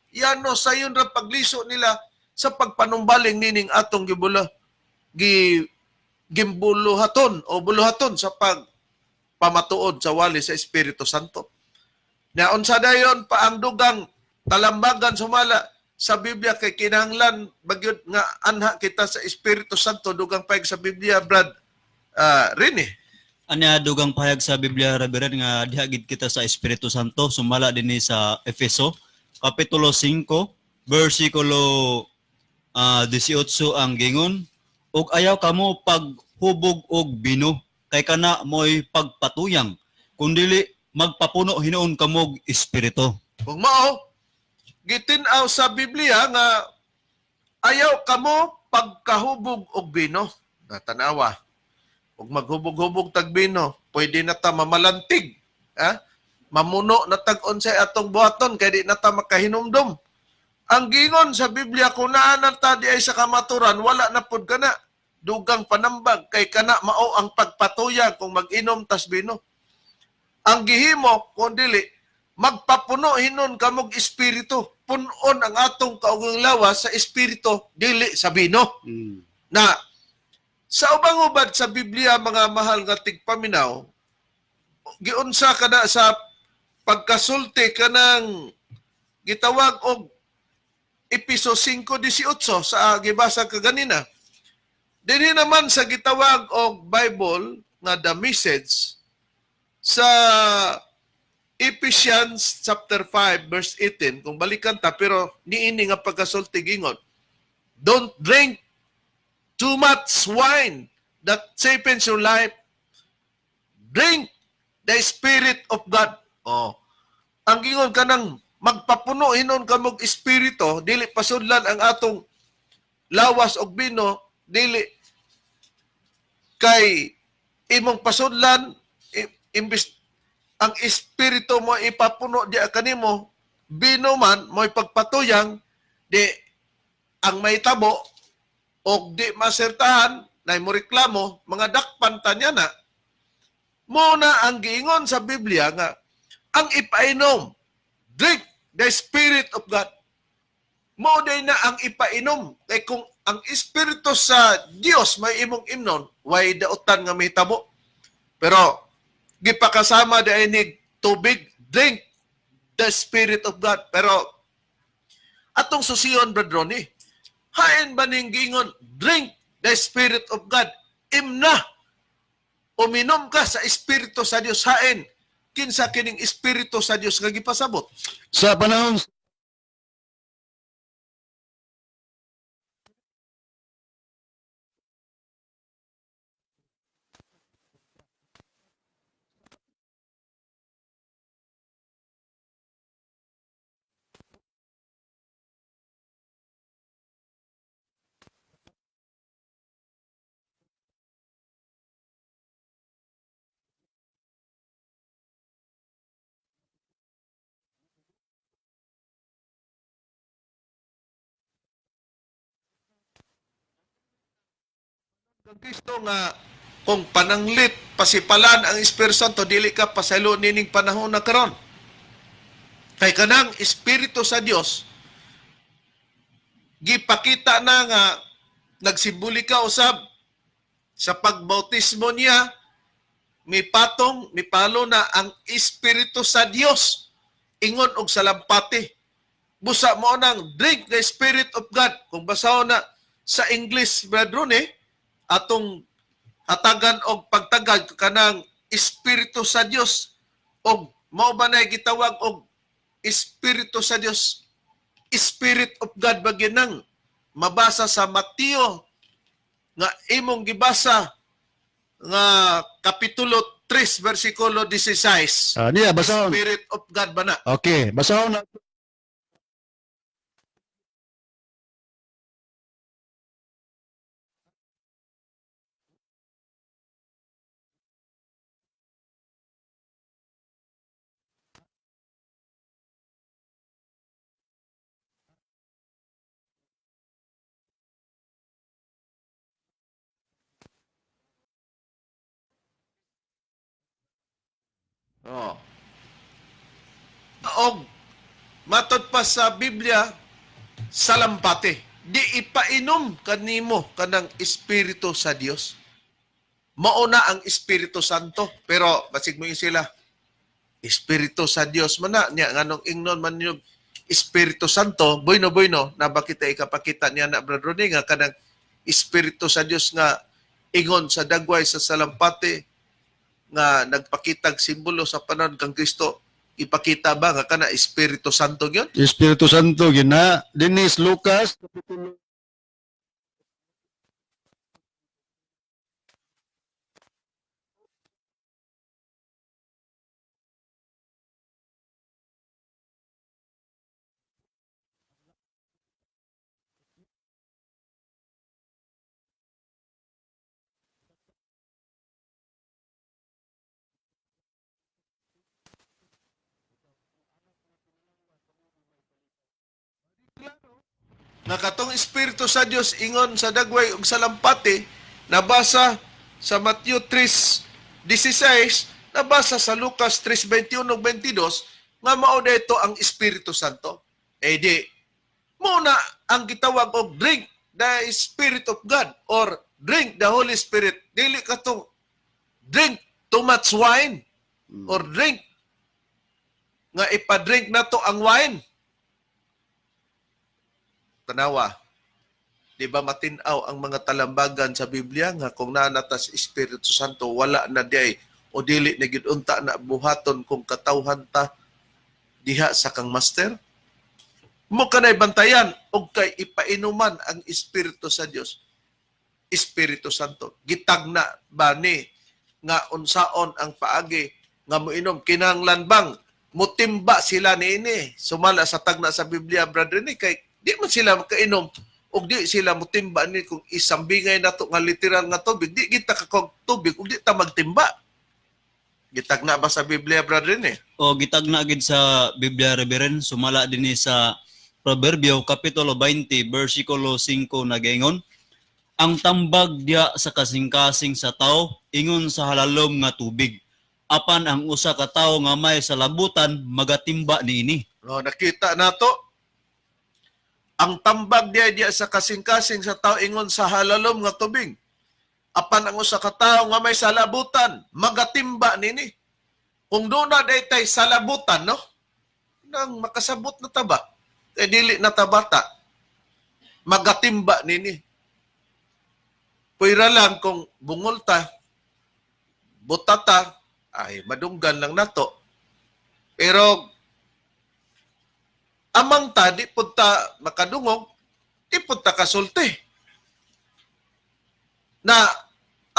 yano, sayon ra pagliso nila sa pagpanumbaling nining atong gibula, gi gimbuluhaton o buluhaton sa pag pamatuod sa wali sa Espiritu Santo. Na unsa dayon pa ang dugang talambagan sumala sa Biblia kay kinahanglan bagyod nga anha kita sa Espiritu Santo, dugang payag sa Biblia, Brad Rene? Anya dugang pahayag sa Biblia, Reverend, nga diha gid kita sa Espiritu Santo sumala dinhi sa Efeso kapitulo 5 bersikulo 18. Ang gingon, "Ug ayaw kamo paghubog og bino kay kana mo'y pagpatuyang, kundili magpapuno hinuon kamog espiritu." Kung mao, gitin-aw sa Biblia nga ayaw kamo pagkahubog og bino. Natanawa. Ug maghubog-hubog tag bino, pwede na ta mamalantig. Ha? Mamuno na tag unsay atong buhaton kay di na ta makahinumdom. Ang gingon sa Biblia, kung naa na ta di ay sa kamaturan, wala na pud kana. Dugang panambag kay kana mao ang pagpatuyang kung mag-inom tas bino. Ang gihimo kung dili magpapuno hinon kamog espiritu. Punon ang atong kaugaling lawas sa espiritu, dili sa bino. Na sa ubang ubad sa Biblia, mga mahal nga tigpaminaw, giunsa kana sa pagkasulti kanang gitawag og Episo 5:18 sa gibasa kaganina. Dinhi naman sa gitawag og Bible nga The Message sa Ephesians chapter 5 verse 18, kung balikan ta, pero niini nga pagkasulti gingon, "Don't drink too much wine that cheapens your life. Drink the Spirit of God." Oh, ang gingon kanang magpapuno hinon kamog espiritu, dili pasudlan ang atong lawas og bino, dili kay imong pasudlan imbis ang espiritu mo ipapuno diya kanimo, bino man mo'y pagpatuyang, di ang mahitabo og di masertahan na mo reklamo, mga dakpan tanya na. Mo na ang giingon sa Biblia nga ang ipainom, drink the Spirit of God. Mo day na ang ipainom kay kung ang espiritu sa Dios may imong imnon, way dautan nga mahitabo. Pero gipakasama di ni tubig, drink the Spirit of God. Pero atong susiyon, Brad Ronnie, hain ba ning giingon drink the Spirit of God? Imna, uminom ka sa espiritu sa Dios. Hain kinsa kining espiritu sa Dios nga gipasabot? Sa panahon Kang Kristo nga kung pananglit pasipalan ang Espiritu Santo, dili ka pasaylo nining panahon na karon. Kay kanang espiritu sa Dios gipakita na nga nagsimbolika usab sa pagbautismo niya, mipatong mipalo na ang espiritu sa Dios ingon og salampati. Busa mo nang drink the Spirit of God. Kung basahon na sa English, Brad Ronnie, atong hatagan og pagtagad kanang espiritu sa Dios og mao ba na gitawag og espiritu sa Dios, Spirit of God ba nang mabasa sa Mateo nga imong gibasa nga kapitulo 3 bersikulo 16? Niya basahon. Spirit of God ba na? Okay, basahon na. Oh. Og matod pa sa Biblia, salampati. Di ipainom kanimo kanang espiritu sa Dios. Mao na ang Espiritu Santo. Pero basig mo sila, Espiritu sa Dios man na niya, nganong ingnon man yung Espiritu Santo? Bueno bueno na ba kita ikapakita niya na, Brother Ronnie, nga kanang Espiritu sa Dios nga ingon sa dagway sa salampati nga nagpakitag simbolo sa panahon kang Kristo, ipakita ba nga kana Espiritu Santo gyud? Espiritu Santo gina dinis Lucas kapitulo. Nga katong Espiritu sa Dios ingon sa dagway ug sa lampati, nabasa sa Matthew 3:16, nabasa sa Lucas 3:21 ug 22, nga mao dito ang Espiritu Santo. Eh di muna ang gitawag og drink the Spirit of God or drink the Holy Spirit, dili katong drink too much wine or drink nga ipa-drink nato ang wine. Tanawa, di ba matinaw ang mga talambagan sa Biblia nga kung naanatas Espiritu Santo, wala na di o dili na gid unta na buhaton kung katawhan ta diha sa kang master? Mo kanay bantayan og kay ipainuman ang Espiritu sa Dios, Espiritu Santo. Gitagna ba ni nga unsaon ang paagi nga moinom? Kinahanglan bang mutimba sila niini sumala sa tagna sa Biblia, Brother, ni kay di man sila makainom og di sila mutimba ni kung isambingay nato nga literal nga tubig? Di kita kakog tubig ug di ta magtimba. Gitagna ba sa Biblia, Brother, ni? O gitagna gid sa Biblia, Reverend, sumala dinhi sa Proverbio kapitulo 20 bersikulo 5, nagaingon: "Ang tambag diha sa kasing-kasing sa tao ingon sa halalom nga tubig, apan ang usa ka tawo nga may salabutan magatimba niini." No, nakita nato ang tambag diya diya sa kasing-kasing sa tao ingon sa halalom nga tubig. Apan ang usa ka tawo nga may salabutan magatimba nini. Kung doon na day tay salabutan, no? Nang makasabot na taba. Eh dili na tabata. Magatimba nini. Pwera lang kung bungol ta, butata, ay madunggan lang nato. Pero amang ta, di pud ta makadungog, di pud ta kasulti. Na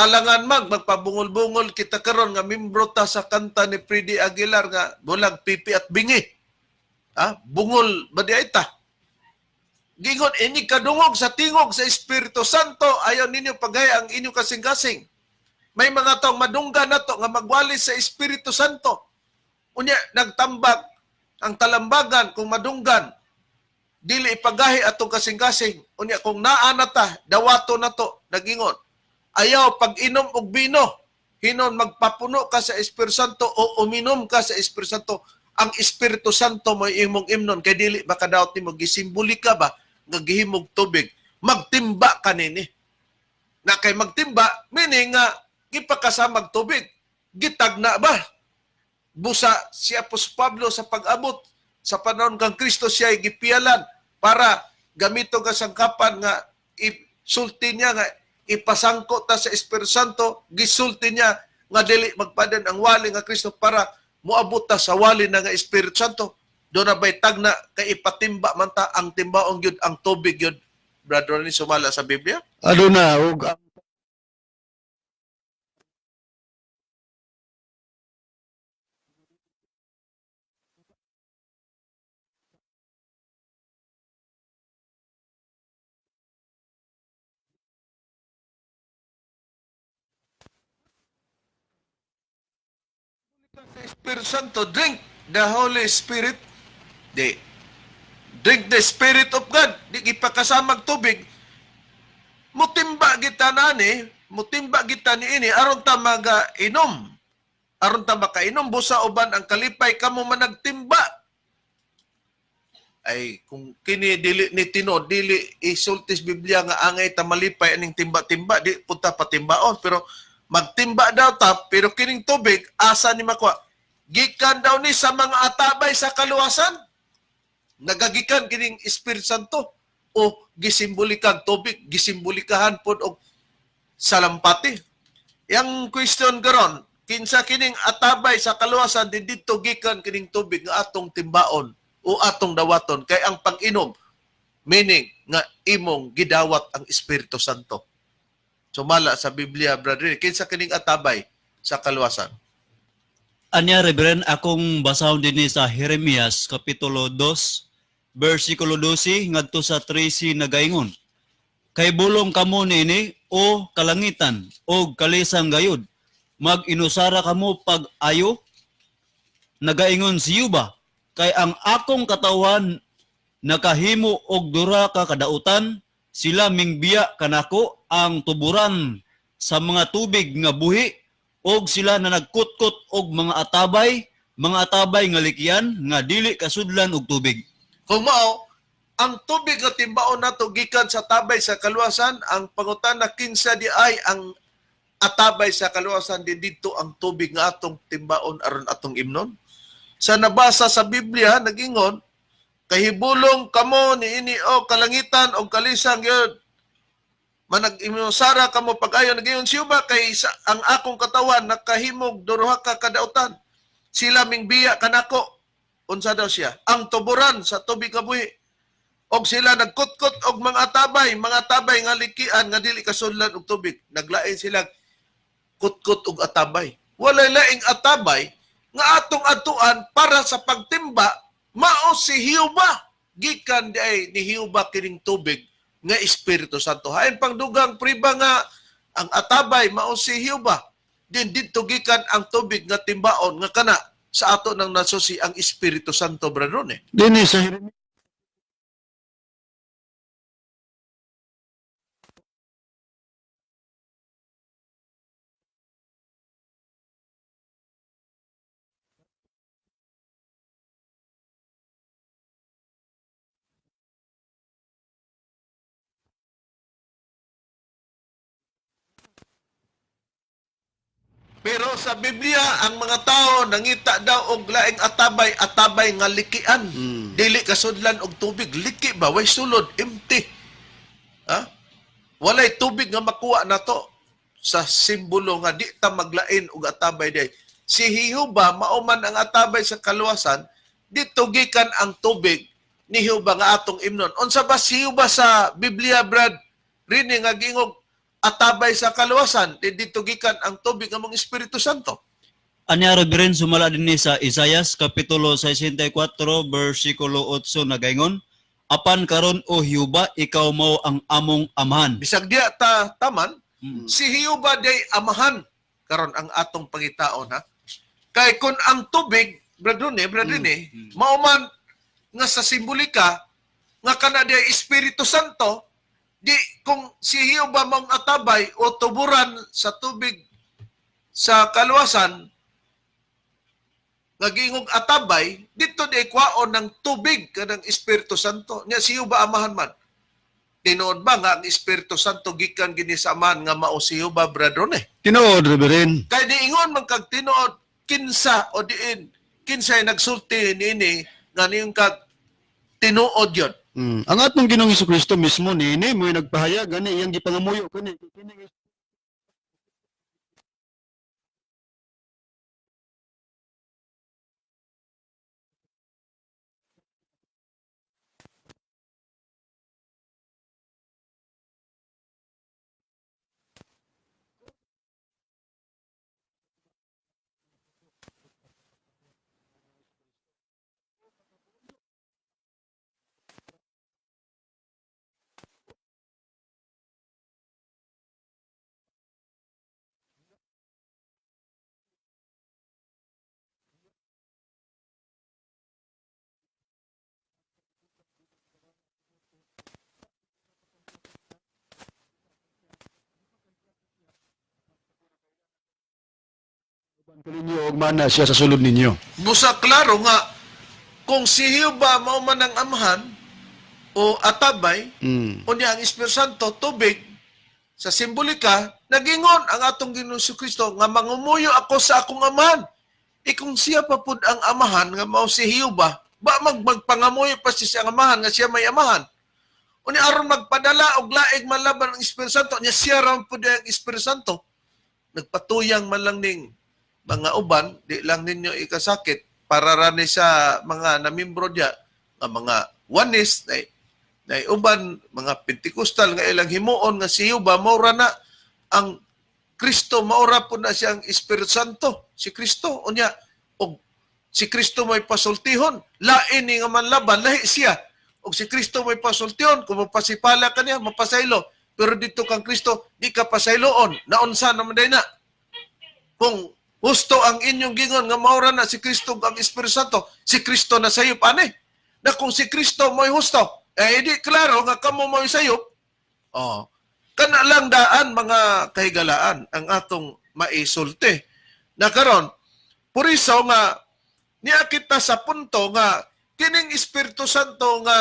alangan magpabungol-bungol kita karon nga membro ta sa kanta ni Freddie Aguilar nga bulag, pipi at bingi. Ha? Bungol ba di ay ta? Gingon, ini kadungog sa tingog sa Espiritu Santo, ayaw ninyo pagaya ang inyong kasing-kasing. May mga taong madungga na to nga magwali sa Espiritu Santo. Unya, nagtambak ang talambagan kung madunggan, dili ipagahi atong kasing-kasing. Unya, kung naa na ta, dawato na to, nagingon. Ayaw pag-inom og bino, hinon magpapuno ka sa Espiritu Santo o uminom ka sa Espiritu Santo. Ang Espiritu Santo mo imong imnon kay dili ba kadaot nimo, gisimbolika ba nga gihimog tubig, magtimba kanini. Na kay magtimba meaning nga gipakasamag tubig. Gitagna ba? Busa si Apostol Pablo sa pag-abot sa panahon kang Kristo, siya ay gipialan para gamito nga sangkapan nga isulti niya nga ipasangko ta sa Espiritu Santo. Gisulti niya nga dili magpadan ang wali nga Kristo para moabot ta sa wali na nga Espiritu Santo. Do na bay tagna kay ipatimba man ta? Ang timbaong gyud ang tubig gyud, Brother ni, sumala sa Biblia. Aduna og ang Espiritu Santo, drink the Holy Spirit. Di. Drink the Spirit of God. Di ipakasamag tubig. Mutimba kita nani, mutimba kita ni ini aron ta magainom. Aron ta makainom busa uban ang kalipay kamo managtimba. Ay kung kini dili ni tinuod, dili isultis Biblia nga angay ta malipay aning timba-timba, di punta patimbaon, pero Magtimba daw ta, pero kining tubig asa ni makuha? Gikan daw ni sa mga atabay sa kaluwasan. Nagagikan kining Espiritu Santo o gisimbolikan tubig, gisimbolikahan pod og salampati. Yang question karon, kinsa kining atabay sa kaluwasan din didto gikan kining tubig nga atong timbaon o atong dawaton kay ang pag-inom meaning nga imong gidawat ang Espiritu Santo. Sumala sa Biblia, brother, kinsa kining atabay sa kaluwasan? Anya Reverend, akong basahon dinhi sa Jeremias kapitulo 2 bersikulo 12 ngadto sa 13 nagaingon. Kay bulong kamo niini o kalangitan o kalisang gayud, mag-inusara kamo pag ayo, nagaingon si Yuba, kay ang akong katawan nakahimo og dura ka kadautan, sila mingbiya kanako ang tuburan sa mga tubig nga buhi, og sila na nagkutkot og mga atabay nga likian nga dili kasudlan og tubig. Kung mao, ang tubig nga timbaon nato gikan sa tabay sa kaluwasan, ang pangutana kinsa di ay ang atabay sa kaluwasan di didto ang tubig nga atong timbaon aron atong imnon. Sa nabasa sa Biblia nagingon, kahibulong kamo niini o kalangitan og kalisang yun. Manag imusara kamo pag-ayo nagayon siyo ba kay sa, ang akong katawan nakahimog duruha ka kadautan. Sila mingbiya kanako. Unsa daw siya? Ang tuburan sa tubig nga buhi. Og sila nagkutkot og mga tabay nga likian nga dili kasudlan og tubig. Naglain sila kutkot og atabay. Walay laing atabay nga atong atuan para sa pagtimba mao si Hiuba. Gikan di ay ni Hiuba kining tubig nga Espiritu Santo. Hain pang dugang priba nga ang atabay mao si Hiuba. Din didto gikan ang tubig nga timbaon nga kana sa ato nang nasusi ang Espiritu Santo, brother eh. Dinhi sa Jeremias Pero sa Biblia, ang mga tao nangita daw og laing atabay, atabay nga likian. Dili kasudlan og tubig, liki ba way sulod, empty. Ha? Walay tubig nga makuha nato sa simbolo nga di ta maglain og atabay day. Si Hihuba mao man ang atabay sa kaluwasan, dito gikan ang tubig ni Hihuba nga atong imnon. Unsa ba si Hihuba sa Biblia, Brad? Rini nga gingog atabay sa kaluwasan, di dito gikan ang tubig ang mga Espiritu Santo. Anya Reverend, sumala dinhi sa Isayas kapitulo 64 bersikulo 8 nagaingon, apan karon o Hiuba ikaw mao ang among amahan. Bisag diya ta taman, si Hiuba day amahan karon ang atong pangitaon ha. Kay kun ang tubig, brother ni, brother ni, mao man nga sa simbolika nga kana day Espiritu Santo, di kung si Hiuba mong atabay o tuburan sa tubig sa kaluwasan, nga giingog atabay, dito di kwaon ng tubig kanang Espiritu Santo. Nya si Hiuba amahan man. Tinuod ba nga ang Espiritu Santo gikan gini sa amahan nga mao si Hiuba, brother eh? Tinuod, Reverend. Kay diingon man kag tinuod kinsa o diin kinsay nagsulti niini nga niyong kag tinuod yon. Ang atong Ginoong Kristo mismo niini mo'y nagpahayag gani iyang gipangamuyo kani kini ninyo og mana siya sa sulod ninyo. Busa klaro nga kung si Hiuba mao man ang amahan o atabay, unya ang Espiritu Santo tubig sa simbolika. Nagingon ang atong Ginoong Kristo nga mangumuyo ako sa akong amahan. E kung siya pa pud ang amahan nga mao si Jehova, ba magpangamuyo pa siya sa amahan nga siya may amahan? Uni aron magpadala og laig manlaban ang Espiritu Santo, nya siya ra pud ang Espiritu Santo. Nagpatuyang man lang ning mga uban, di lang ninyo ikasakit para ra ni sa mga namimbro diya nga mga Oneness na na uban mga Pentecostal nga ilang himuon nga si Jehova mao ra na ang Kristo, maura po na siya ang Espiritu Santo, si Kristo. Unya og si Kristo may pasultihon, lain ni nga manlaban, lahi siya. Og si Kristo may pasultihon, kung mapasipala ka niya, mapasaylo. Pero dito kang Kristo, di ka pasayloon, naunsa naman day na. Kung husto ang inyong gingon nga maura na si Kristo ang Espiritu Santo, si Kristo na sayop ani. Na kung si Kristo mo'y husto, eh di klaro nga kamo mo'y sayop. Oh. Kana lang daan mga kahigalaan ang atong maisulti. Na karon, puriso nga niya kita sa punto nga kining Espiritu Santo nga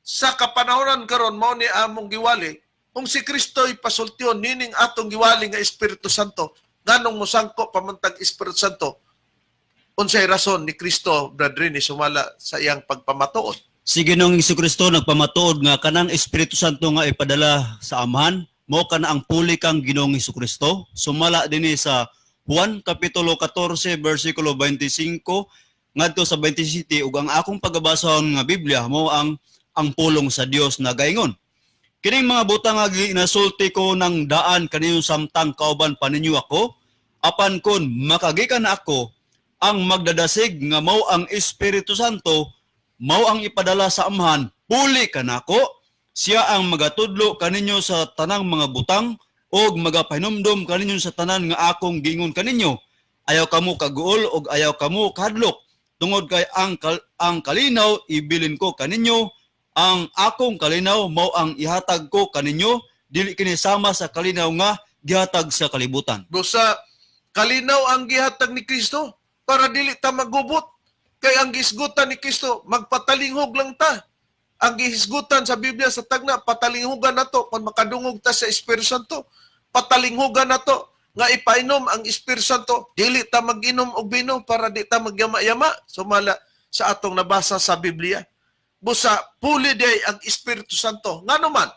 sa kapanahonan karon mao ni among giwali, kung si Kristo'y pasultion nining atong giwali nga Espiritu Santo, nganong mosangko pamantag Espiritu Santo, unsay rason ni Kristo, brethren, ni sumala sa iyang pagpamatuod? Si Ginoong Kristo nagpamatuod nga kanang Espiritu Santo nga ipadala sa Amahan, mao kana ang puli kang Ginoong Kristo. Sumala dinhi sa Juan kapitulo 14 bersikulo 25 ngadto sa 27, ug ang akong pagabasahon nga Biblia mao ang pulong sa Dios na gaingon. Kining mga butang nga ginasulti ko ng daan kaninyo samtang kauban pa ninyo ako, apan kon makagikan na ako, ang magdadasig nga mao ang Espiritu Santo, mao ang ipadala sa Amahan, puli kanako, siya ang magatudlo kaninyo sa tanang mga butang og magapahinumdom kaninyo sa tanan nga akong giingon kaninyo. Ayaw kamo kaguol og ayaw kamo kahadlok, tungod kay ang kalinaw ibilin ko kaninyo. Ang akong kalinaw mao ang ihatag ko kaninyo, dili kini sama sa kalinaw nga gihatag sa kalibutan. Busa kalinaw ang gihatag ni Kristo para dili ta magubot. Kay ang gihisgutan ni Kristo, magpatalinghog lang ta. Ang gihisgutan sa Biblia sa tagna, patalinghugan nato kung makadungog ta sa Espiritu Santo. Patalinghugan nato nga ipainom ang Espiritu Santo, dili ta mag-inom og bino para di ta magyama-yama, sumala sa atong nabasa sa Biblia. Busa puli day ang Espiritu Santo. Ngano man,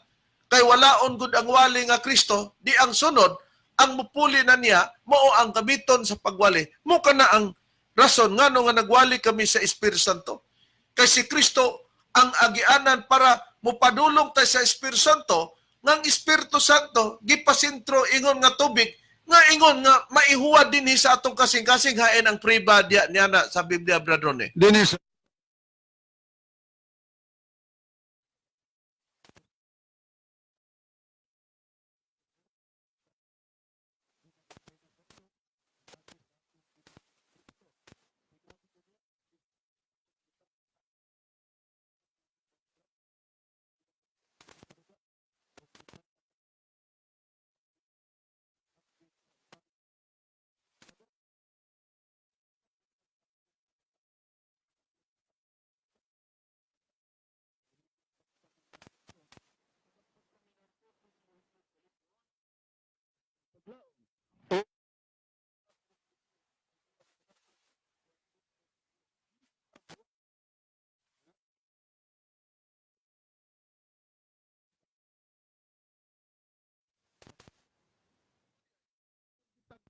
kay walaon gud ang wali nga Kristo, di ang sunod ang mupuli na niya mao ang gamiton sa pagwali. Mo kana ang rason ngano nga nagwali kami sa Espiritu Santo. Kay si Kristo ang agianan para mupadulong tayo sa Espiritu Santo, ngang Espiritu Santo gipasintro ingon nga tubig nga ingon nga maihuwad dinhi sa atong kasing-kasing, hain ang priba diya niya na sa Biblia, Brother Ronnie. Dennis,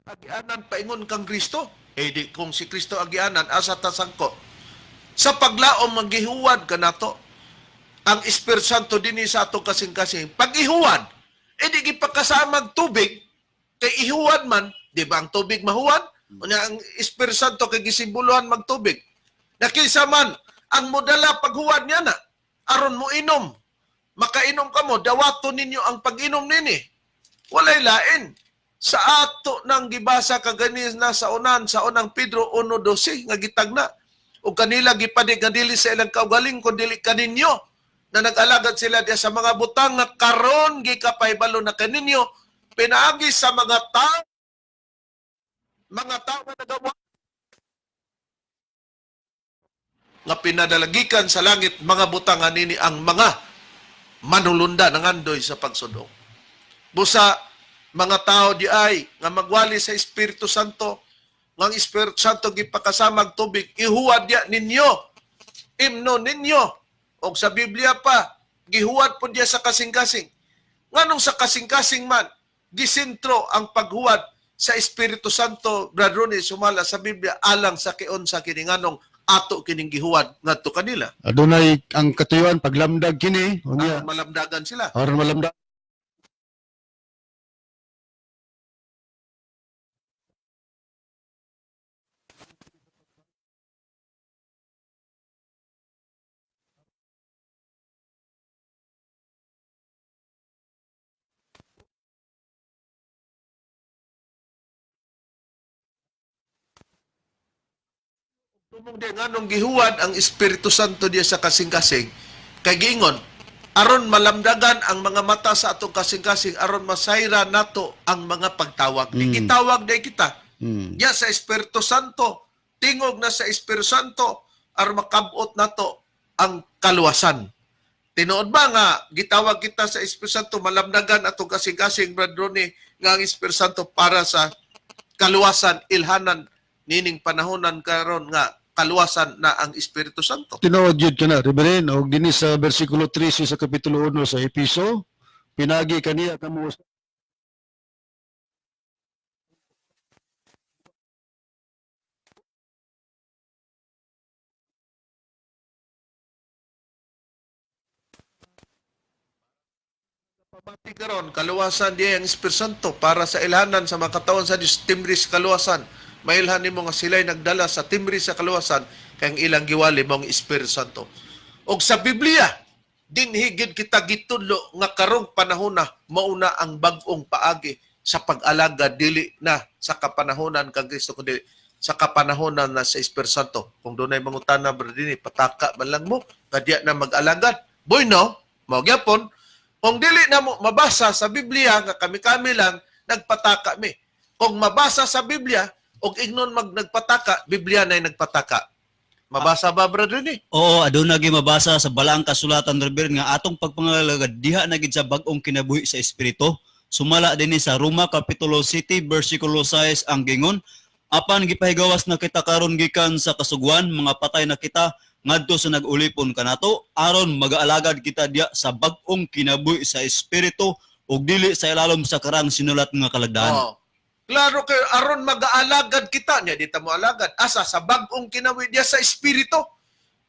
Agianan paingon kang Kristo. Eh di kung si Kristo agianan, asa ta sangko? Sa paglaom magihuwad ka nato. Ang Espiritu Santo dinhi sa atong kasing-kasing. Pag ihuwad, eh di gipakasamag tubig, kay ihuwad man, di ba ang tubig mahuwad? Unya ang Espiritu Santo kay gisimboluhan magtubig. Nakisa man ang modala paghuwad niya na aron mo inom. Makainom kamo, dawato ninyo ang pag-inom nini. Walay lain. Sa ato nang gibasa kaganis na sa unan, sa unang Pedro 1:12 nga gitagna ug kanila gipadig nga dili sa ilang kaugaling kun dili kaninyo na nag-alagad sila diya sa mga butang nga karon gikapahibalo na kaninyo pinaagi sa mga tao nga nagawa nga pinadalagikan sa langit, mga butang nini ang mga manulunda nangandoy sa pagsudong. Busa Mga tao di ay nga magwali sa Espiritu Santo, nga ang Espiritu Santo gipakasamag tubig, ihuwad diya ninyo, imno ninyo. Og sa Biblia pa, gihuwad po diya sa kasing-kasing. Nganong sa kasing-kasing man, gisentro ang paghuwad sa Espiritu Santo, Brad Ronnie, sumala sa Biblia, alang sa kion sa kininganong ato kining gihuwad ngadto kanila. Adunay ang katuyuan paglamdag kini, unya Aron malamdagan sila. aron malamdag. Tumong di nganong gihuwad ang Espiritu Santo diya sa kasing-kasing, kay giingon, aron malamdagan ang mga mata sa atong kasing-kasing, aron masayra nato ang mga pagtawag. Di gitawag di kita. Ya sa Espiritu Santo, tingog na sa Espiritu Santo, aron makabot nato ang kaluwasan. Tinuod ba nga gitawag kita sa Espiritu Santo, malamdagan atong kasing-kasing, Brad Ronnie, nga ang Espiritu Santo para sa kaluwasan, ilhanan nining panahonan karon nga kaluwasan na ang Espiritu Santo. Tinuod yun kana, Reverend, og dinhi sa bersikulo 13 sa kapitulo 1 sa Episo, pinagi kaniya kamo Pabati karon kaluwasan diya ang Espiritu Santo para sa ilhanan sa mga katawan sa Dios, timri sa kaluwasan. Mailhan nimo nga sila'y nagdala sa timri sa kaluwasan kay ang ilang giwali mao ang Espiritu Santo. Og sa Biblia, dinhi gid kita gitudlo nga karong panahona mauna ang bag-ong paagi sa pag-alaga, dili na sa kapanahonan kang Kristo kundi sa kapanahonan na sa Espiritu Santo. Kung dunay mangutana, brother, dinhi pataka man lang mo nga diya na mag-alagad. Boy no, mao gyapon kung dili na mo mabasa sa Biblia nga kami-kami lang nagpataka mi. Kung mabasa sa Biblia og ingnon mag nagpataka, Biblia na nagpataka. Mabasa ba, brother ni? Oo, aduna gyud mabasa sa balaang kasulatan, Reverend, nga atong pagpangalagad diha na gid sa bag-ong kinabuhi sa espiritu. Sumala dinhi sa Roma kapitulo 7 bersikulo 6 ang gingon, apan gipahigawas na kita karon gikan sa kasugwan, mga patay na kita ngadto sa nag-ulipon kanato aron magaalagad kita diha sa bag-ong kinabuhi sa espiritu ug dili sa ilalom sa karang sinulat nga kalagdaan. Oh. Klaro kayo, aron mag-aalagad kita niya, di ta mo alagad. Asa sa bag-ong kinabuhi diya sa espiritu.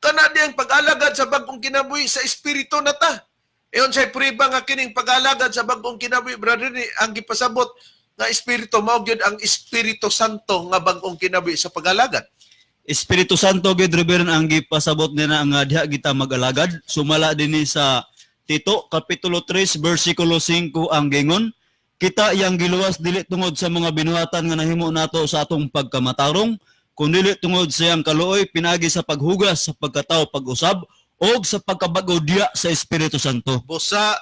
Kana di ang pag-alagad sa bag-ong kinabuhi sa espiritu na ta. Iyon sa priba nga kining pag-alagad sa bag-ong kinabuhi, brother, ni ang gipasabot nga espiritu mao gyud ang Espiritu Santo nga bag-ong kinabuhi sa pag-alagad. Espiritu Santo gid, Reverend, ang gipasabot nila nga diha kita mag-alagad. Sumala dinhi sa Tito kapitulo 3 bersikulo 5 ang gingon, kita iyang giluwas dili tungod sa mga binuhatan nga nahimo nato sa atong pagkamatarong, kundi tungod sa iyang kaluoy pinagi sa paghugas sa pagkatao pag-usab og sa pagkabag-o diha sa Espiritu Santo. Busa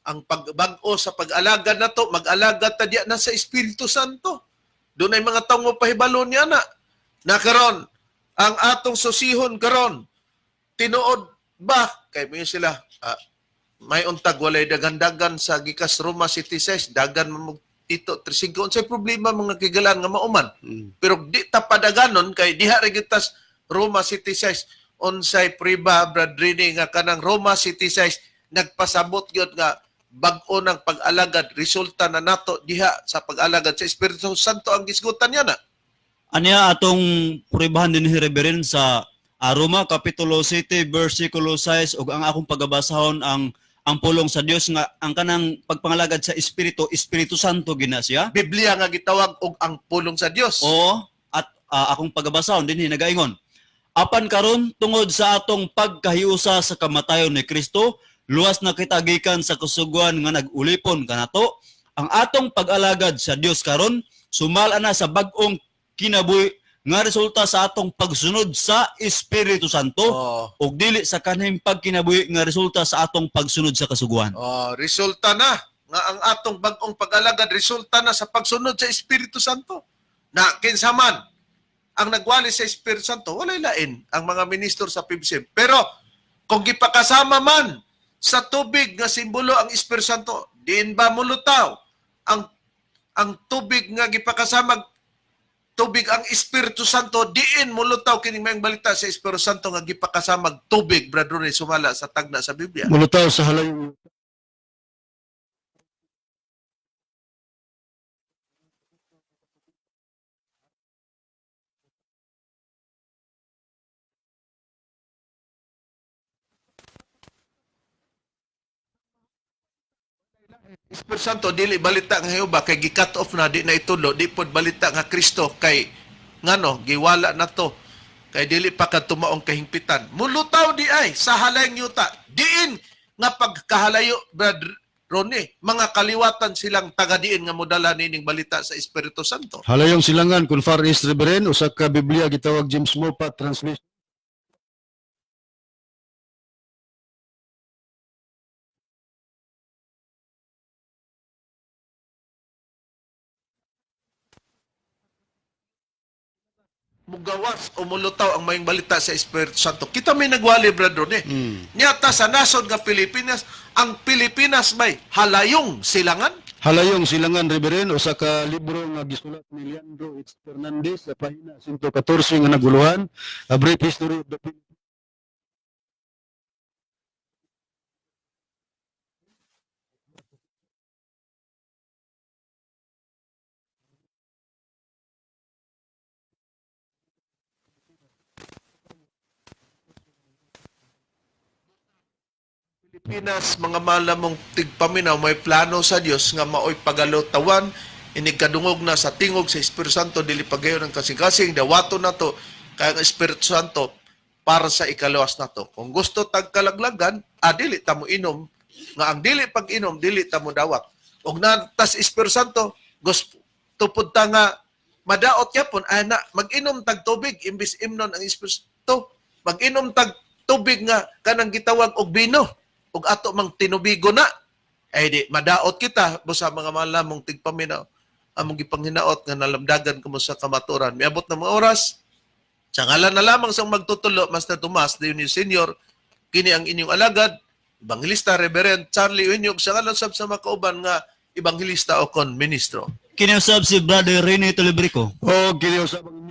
ang pagbag-o sa pag-alagad nato, mag-alagad ta diya na sa Espiritu Santo. Doon ay mga taong mapahibalo niya na. Na karon, ang atong susihon karon, tinuod ba kay mo sila may untag walay dagandagan sa gikas Roma City 6, dagan mamog Tito 35, unsay problema mga kigalan nga mauman? Pero di ta padaganon kay diha ra gyud tas Roma City 6. Unsay priba, Brad Rini, nga kanang Roma City 6 nagpasabot gyud nga bag-o ng pag-alagad, resulta na nato diha sa pag-alagad sa Espiritu Santo ang gisgutan niya na. Anya atong pruebahan din ni Reverend sa Roma kapitulo 7 bersikulo 6 ug ang akong pagabasahon ang pulong sa Dios nga ang kanang pagpangalagad sa Espiritu, Espiritu Santo gina siya. Biblia nga gitawag og ang pulong sa Dios. Oo, at akong pagabasahon dinhi nagaingon. Apan karon tungod sa atong pagkahiusa sa kamatayon ni Kristo, luwas na kita gikan sa kasuguan nga nag-ulipon kanato. Ang atong pag-alagad sa Dios karon sumala na sa bag-ong kinabuhi nga resulta sa atong pagsunod sa Espiritu Santo ug dili sa kanhing pagkinabuhi nga resulta sa atong pagsunod sa kasuguan. Oh, resulta na nga ang atong bag-ong pag-alagad resulta na sa pagsunod sa Espiritu Santo. Na kinsa man ang nagwali sa Espiritu Santo, walay lain ang mga ministro sa PBCM. Pero kung gipakasama man sa tubig nga simbolo ang Espiritu Santo, diin ba mulutaw ang Ang tubig nga gipakasamag tubig ang Espiritu Santo, diin mulutaw kining maayong balita sa Espiritu Santo nga gipakasamag tubig, Brad Ronnie, sumala sa tagna sa Biblia. Mulutaw sa halayong Espiritu Santo dili balita nga Jehova kay gi-cut off na, di na itulo, di pod balita nga Kristo kay ngano giwala na to kay dili pa kadto maong kahingpitan. Mulutaw di ay sa halayong yuta, diin nga pagkahalayo, Brad Ronnie, mga kaliwatan silang taga diin nga modala nining balita sa Espiritu Santo. Halayong silangan kun Far East, Reverend, usa ka Biblia gitawag James Moffatt translation. Mugawas o mulutaw ang mayong balita sa Espiritu Santo. Kita may nagwali, Brad Ronnie. Nyata sa nasod nga Pilipinas, ang Pilipinas may halayong silangan. Halayong silangan, Reverend, usa ka libro nga gisulat ni Leandro H. Fernandez sa pahina 114 nga naguluhan, A Brief History of the Philippines. Pilipinas, mga malamong tigpaminaw, may plano sa Dios nga maoy pagalutawan, inig kadungog na sa tingog sa Espiritu Santo, dili pagayon ang kasing-kasing, dawato na to, kaya ang Espiritu Santo para sa ikaluwas na to. Kung gusto tagkalaglagan, dili ta mo inom, nga ang dili pag-inom, dili ta mo dawat. Og natas Espiritu Santo, gusto pud ta nga madaot yapon, ana, mag-inom tag tubig, imbis imnon ang Espiritu Santo, mag-inom tag tubig nga kanang gitawag og bino, ug ato mang tinubigo na, ay di madaot kita busa mga malamong tigpaminaw among gipanghinaot nga nalamdagan kamo sa kamaturan. Miabot na mga oras sa ngalan na lamang sa magtutulo, Master Tomas Dionio Senior, kini ang inyong alagad, Evangelista Reverend Charlie Unyog, sa ngalan sab sa makauban nga ebanghelista o kon ministro. Kini usab si Brother Rene Tolibrico. O kini usab ang